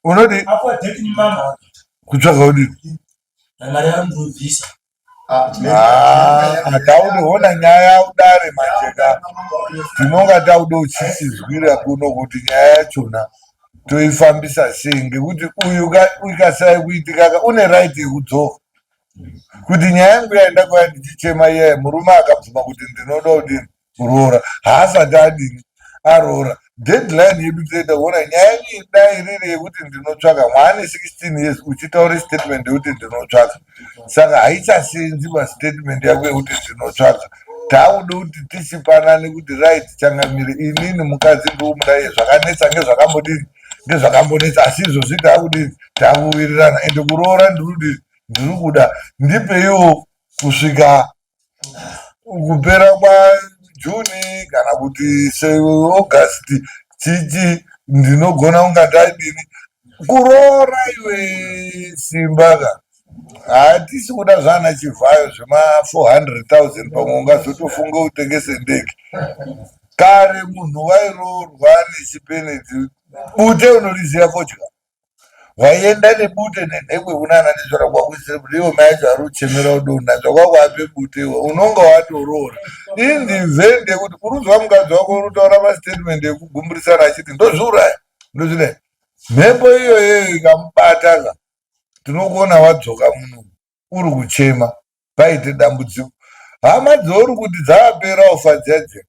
unoti kutsvaga udini Ah, taudoona nyaya udare manje ka tinonga tauda uchisizwira kuno kuti nyaya yachona toifambisa sei ngekuti uyu ikasaya kuitika ka une right yekudzoka kuti nyaya yangu yaenda kuya ndichichema iyaye murume akabvuma kuti ndinoda kudini kuroora haasati adini aroora deadline yedu toenda kuona nyaya yenyu dai riri yekuti ndinotsvaka mwaane 16 years uchitaura statement yekuti ndinotsvaka saka haichasenzi pastatement yako yekuti ndinotsvaka taakuda kuti tichipanane kuti right changamire inini mukadzi ndikumuda iye zvakanetsa ngezvakambodini ngezvakambonetsa asi izvozvi taakudini taakuwirirana ende kuroora ndirikudini ndiri kuda ndipeiwo kusvika kupera kwaJune kana kuti seAugust chichi ndinogona kunga ndadini kuroora iwe simba ka hatisi kuda zvana chivhayo zvema 400 000 pamwe ungazotofunga utengese ndege kare munhu wairoorwa nechipeneti bute unoriziva fodya waienda nebute nenhekwe kunana nezvara kwakuisire kuti iwo mai acho ari kuchemera udonha zvakwakuape bute iwe unonga watoroora indivhende kuti urunzwa mukadzi wako uri kutaura mastatement ekugumburisana achiti ndozviuraya ndozvidai mhepo iyoyo ikamubata ka tinokuona wadzoka muno uri kuchema paite dambudziko hama dzouri kuti dzapera ufa dziya dziya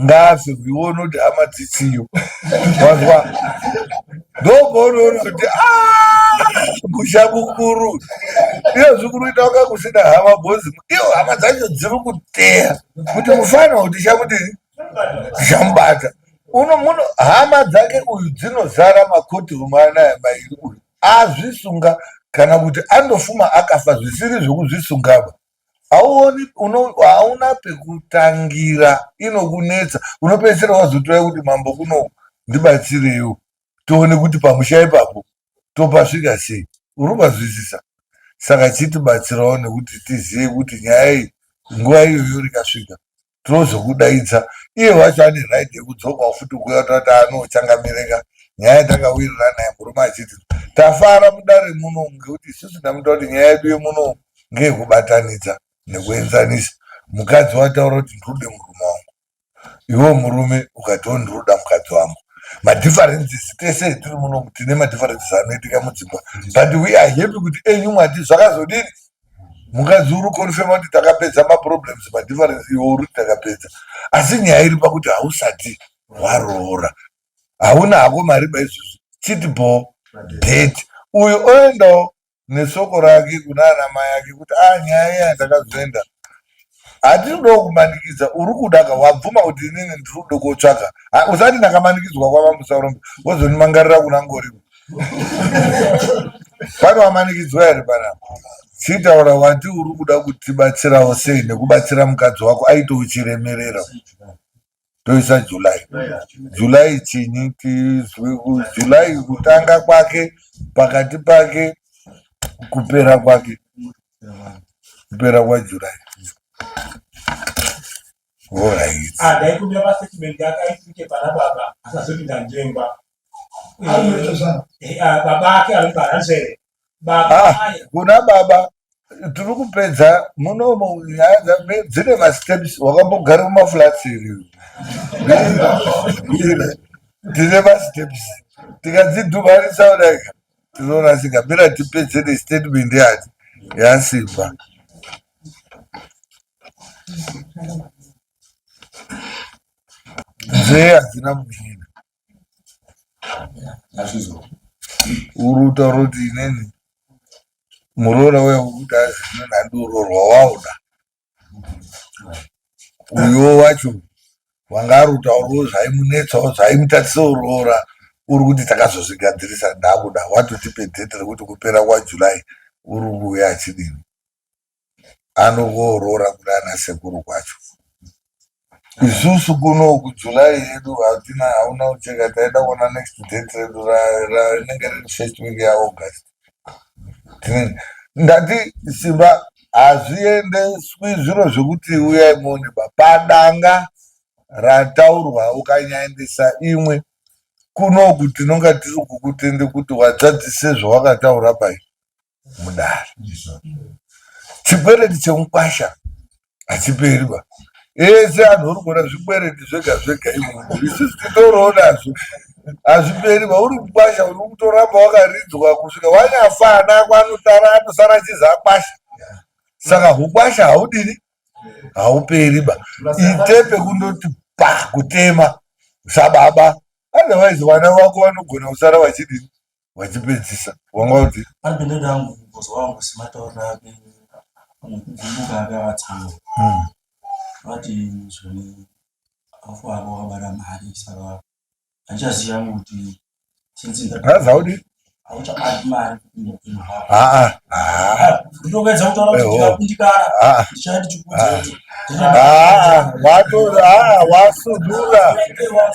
ngaafe uione kuti hama dzichiyo wazwa ndopaunoona kuti ah, musha mukuru iyo zvikuruita wanga kusina hama bhozi iyo hama dzacho dziri kuteya kuti mufana kuti chakuti chamubata uno muno hama dzake uyu dzinozara makoti rume anaya mairi uyu azvisunga kana kuti andofuma akafa zvisiri zvekuzvisungaba hauoni hauna pekutangira inokunetsa unopedzisira wazotoya kuti mambo kuno ndibatsireiwo tione kuti pamusha ipapo topasvika sei uri kupazwisisa saka chitibatsirawo nekuti tizive kuti nyaya iyi nguva iyoyo rikasvika tinozokudaidza iye wacho ane right yekudzokawo futi kuuya tati anochangamireka nyaya yatakawirirana naye murume achiti tafara mudare muno ngekuti isusu ndamuta kuti nyaya yedu yemuno ngeyekubatanidza nekuenzanisa mukadzi wataura kuti ndikude murume wangu iwe murume ukatiwo ndinoda mukadzi wangu madifferences tese tiri muno tine madifferences anoitika mudzimba but we are happy kuti enyu mwati zvakazodini mukadzi uri confirma kuti takapedza maproblems madifference iwe uri takapedza asi nyaya iri pakuti hausati waroora hauna hako mari ba izvozvi chiti bo date uyu oendawo nesoko rake kuna ana mai ake kuti a ah, nyaya iya ndakazoenda hatiri kudawo kumanikidza uri kuda ka wabvuma kuti inini ndiri kuda kotsvaka usati ndakamanikidzwa kwavamusaurombe wozondimangarira kuna ngorimo pane wamanikidzwa here panapa chitaura wati uri kuda kutibatsirawo sei nekubatsira mukadzi wako aitewo chiremerera toisa July. July chinyi tizwe July kutanga kwake pakati pake kupera kwake kupera kwaJuly. Alright. Ah, ndaikumbira pastatement yake aitike pana baba asazoti ndanjengwa. Eh, eh, ah, baba ake ari paranzvere. Baba ah, aya. Kuna baba tiri kupedza munomu nyaya dzine masteps wakambogara mumaflats here tine masteps tikadzidhubanisa kudaika tinorasika mira tipedze nestatement yati yasimba nzee hadzina mushina uri kutaura kuti inini muroora uya wekuti azi inini handiuroorwa wauda uyuwo wacho wanga ari kutaurawo zvaimunetsawo zvaimutadzisa kuroora uri kuti takazozvigadzirisa ndakuda watotipe dheti rekuti kupera kwajuly uri kuuya achidini anokooroora kuna ana sekuru kwacho isusu kuno kujuly yedu hatina hauna kucheka taida kuona next date redu rinenge riri first week yaaugust ndati simba hazviendeswi zviro zvekuti uyai muone ba padanga rataurwa ukanyaendesa imwe kunoku tinonga tiri kukutende kuti wadzadzise zvawakataura pai mudare chikwereti chemukwasha hachiperi ba ese anhu uri kuona zvikwereti zvega zvega izvozvo isusu titoriwo nazvo hazviperi ba uri mukwasha uri kutoramba wakaridzwa kusvika wanyafa ana ako anotara anosara achizi akwasha saka hukwasha haudini hauperi ba ite pekundoti pa kutema sababa otherwise vana vako vanogona kusara vachidini vachipedzisa wanga uti pane pende ndangu mubvunzo wangu sematauriro ake nekugumbuka ake akatsamwa vati zvoni afu avo wakabata mari saka handichaziva hangu kuti since Hazi haudi? Hauchabati mari muupenyu hwako. Aa, aa. Ndinokuedza kutaura kuti Eho. ndikakundikana Aa. ndichauya ndichikuudza kuti Aa, wato aa, wasudura.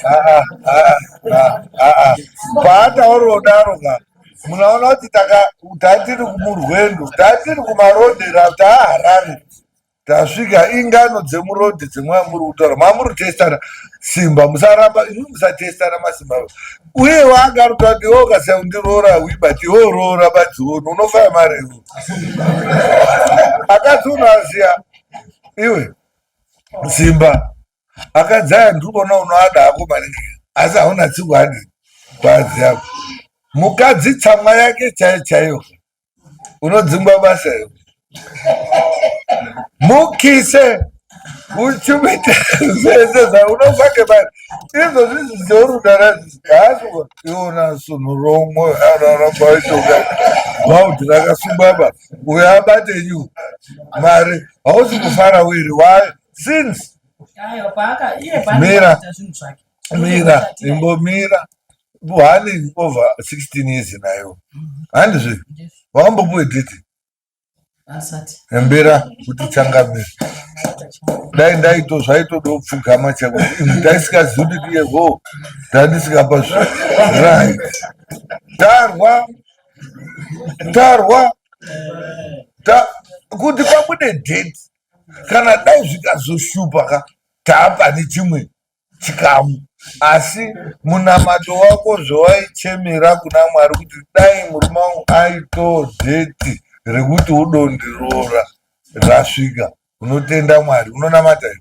Aa, aa, aa, aa. Paataura kudaro ka munaona kuti taka tatiri kumurwendo tatiri kumarodhera taaharare Tasvika ingano dzemuroad dzemwamuri kutaura mamuri testana simba musaramba imwi musatestana masimba uye waanga ari kutaura kuti iwe ukasiya kundiroora wibati iwe uroora badzioni unofaya mari iwe akadzi unoasiya iwe simba akadzi aya ndiri kuona unoada hako maningi asi hauna tsiku hadi kwadzi yako mukadzi tsamwa yake chaiyo chaiyo unodzingwa basa iwe mukise uchumite zvese zvaunofake bani izvozvi zvizeurudara haasi iona sunhu romwe araramba bauti rakasungwa ba uyo abate nyu mari hausi kufara wiri why since mira mira imbomira hani over 16 years nayo handizve wakambopuwe date embera kuti changamire dai ndaito zvaitoda kupfugama chako ndaisingazivi kuti ndiye ho ndandisingapa right tarwa tarwa ta kuti pabude date kana dai zvikazoshupa ka taapane chimwe chikamu asi munamato wako zvawaichemera kuna mwari kuti dai murume wangu aitoo dheti rekuti udondiroora rasvika unotenda mwari unonamata here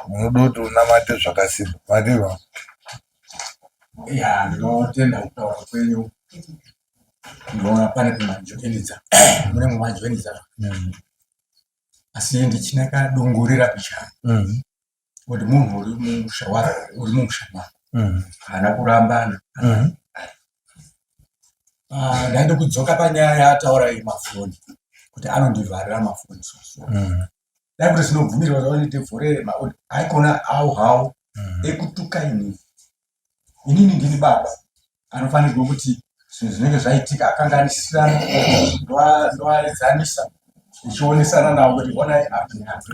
unoda kuti unamate zvakasimba mativa ya ndinotenda kutaura kwenyu ndinoona pane kumajoinidza mune mumajoinidza mm. asi ndichina kadongorera pichana mm. kuti munhu uri mumusha wako uri mumusha mako mm. haana kurambana mm. ah, ndaida kudzoka panyaya yaataura iyi mafoni kuti anondivharira mafoni soso mm. dai kuti zvinobvumirwa zvakuti ndivhurere maoni haikona hau hau ekutuka inini inini ndini baba anofanirwa kuti zvinhu zvinenge zvaitika akanganisirana ndoaedzanisa ndichionesana navo kuti onai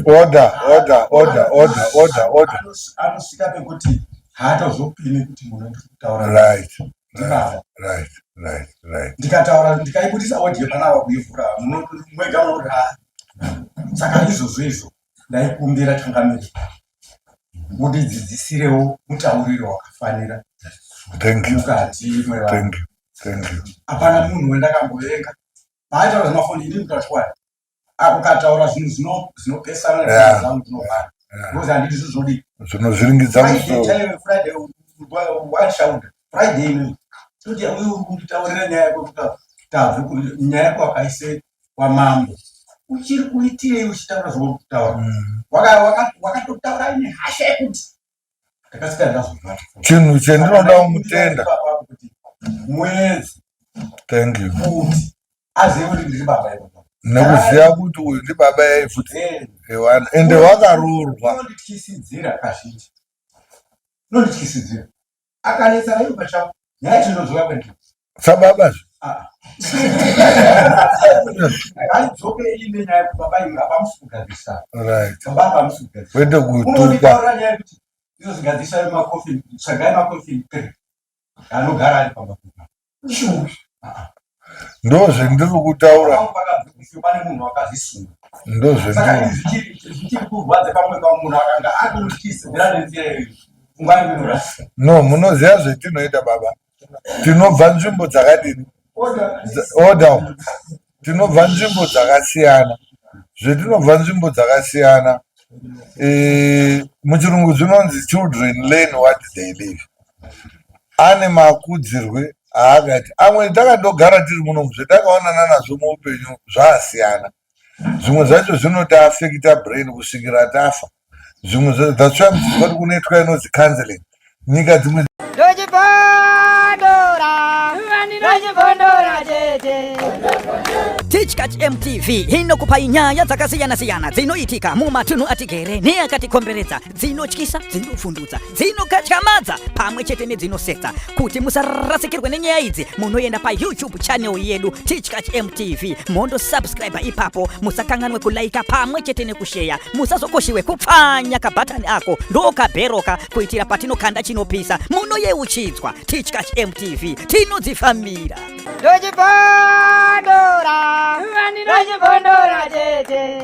order order order order order order anosvika pekuti haatozopimi kuti munhu ndiri kutaura right ndibaba right right right ndikataura ndikaibudisa audio panava kuivhura mwega munoti ha saka izvozvo izvo ndaikumbira changamire mundidzidzisirewo mutauriro wakafanira mukati mwevanhu hapana munhu wendakambovenga paaitaura zvemafoni ini ndikatwaya ukataura zvinhu zvinopesana nezvangu zvinovhara because handidi zvinhu zvinodii zvinovhiringidza musoro friday one shoulder friday inoyi toti uyu uri kunditaurira nyaya yako kuti tabve nyaya yako wakaise kwamambo uchiri kuitirei uchitaura zvauri kutaura mm. wakatotaura ine hasha yekuti ndakasika ndazozvati chinhu chendinoda kumutenda muedzi thank you kuti azive kuti ndiri baba ipapo nekuziva kuti uyu ndibaba yai futi eh. ewana ende wakaroorwa unondityisidzira kazhinji unondityisidzira akanetsa iwe pachako nyaya yacho inodzoka kwendiri sababa zve ah. haidzoke ine nyaya yekuti baba iwe hapamusi kugadzirisa right baba hapamusi kugadzirisa kwete kutukwa unonditaurira nyaya yekuti izozigadzirisa macoffin tsvagai macoffin three anogara ari pamba Ndozvendiri kutaura. Pane munhu akazvisunga. Ndozvendiri. Zvichiri kurwadza pamwe pamunhu akanga akutyisidzira nenzira iyoyo. Pfungwa yangu inorasika. No, munoziva zvetinoita baba. Tinobva nzvimbo dzakadini? Order. Tinobva nzvimbo dzakasiyana. Zvetinobva nzvimbo dzakasiyana. Eh, muchirungu zvinonzi children learn what they live. Ane makudzirwe aakaita. Amwe takandogara tiri muno zvetakaonana nazvo muupenyu zvasiyana. Zvimwe zvacho zvinotiafekita brain kusvikira tafa. Zvimwe zvacho that's why muchinzwa kuti kunoitwa inonzi counseling. Nyika dzimwe Ndochibondora, ndochibondora tete. Tichkach MTV inokupai nyaya dzakasiyana-siyana dzinoitika mumatunhu atigere neakatikomberedza, dzinotyisa, dzinofundutsa, dzinokatyamadza pamwe chete nedzinosetsa. Kuti musarasikirwe nenyaya idzi, munoenda paYouTube channel yedu Tichkach MTV mondosubscribe ipapo. Musakanganwe kulaika pamwe chete nekusheya. Musazokoshiwe kupfanya kabhatani ako ndokabheroka kuitira patinokanda chinopisa munoyeuchidzwa. Tichkach MTV tinodzifambira. Ndochibondora, ndochibondora chete.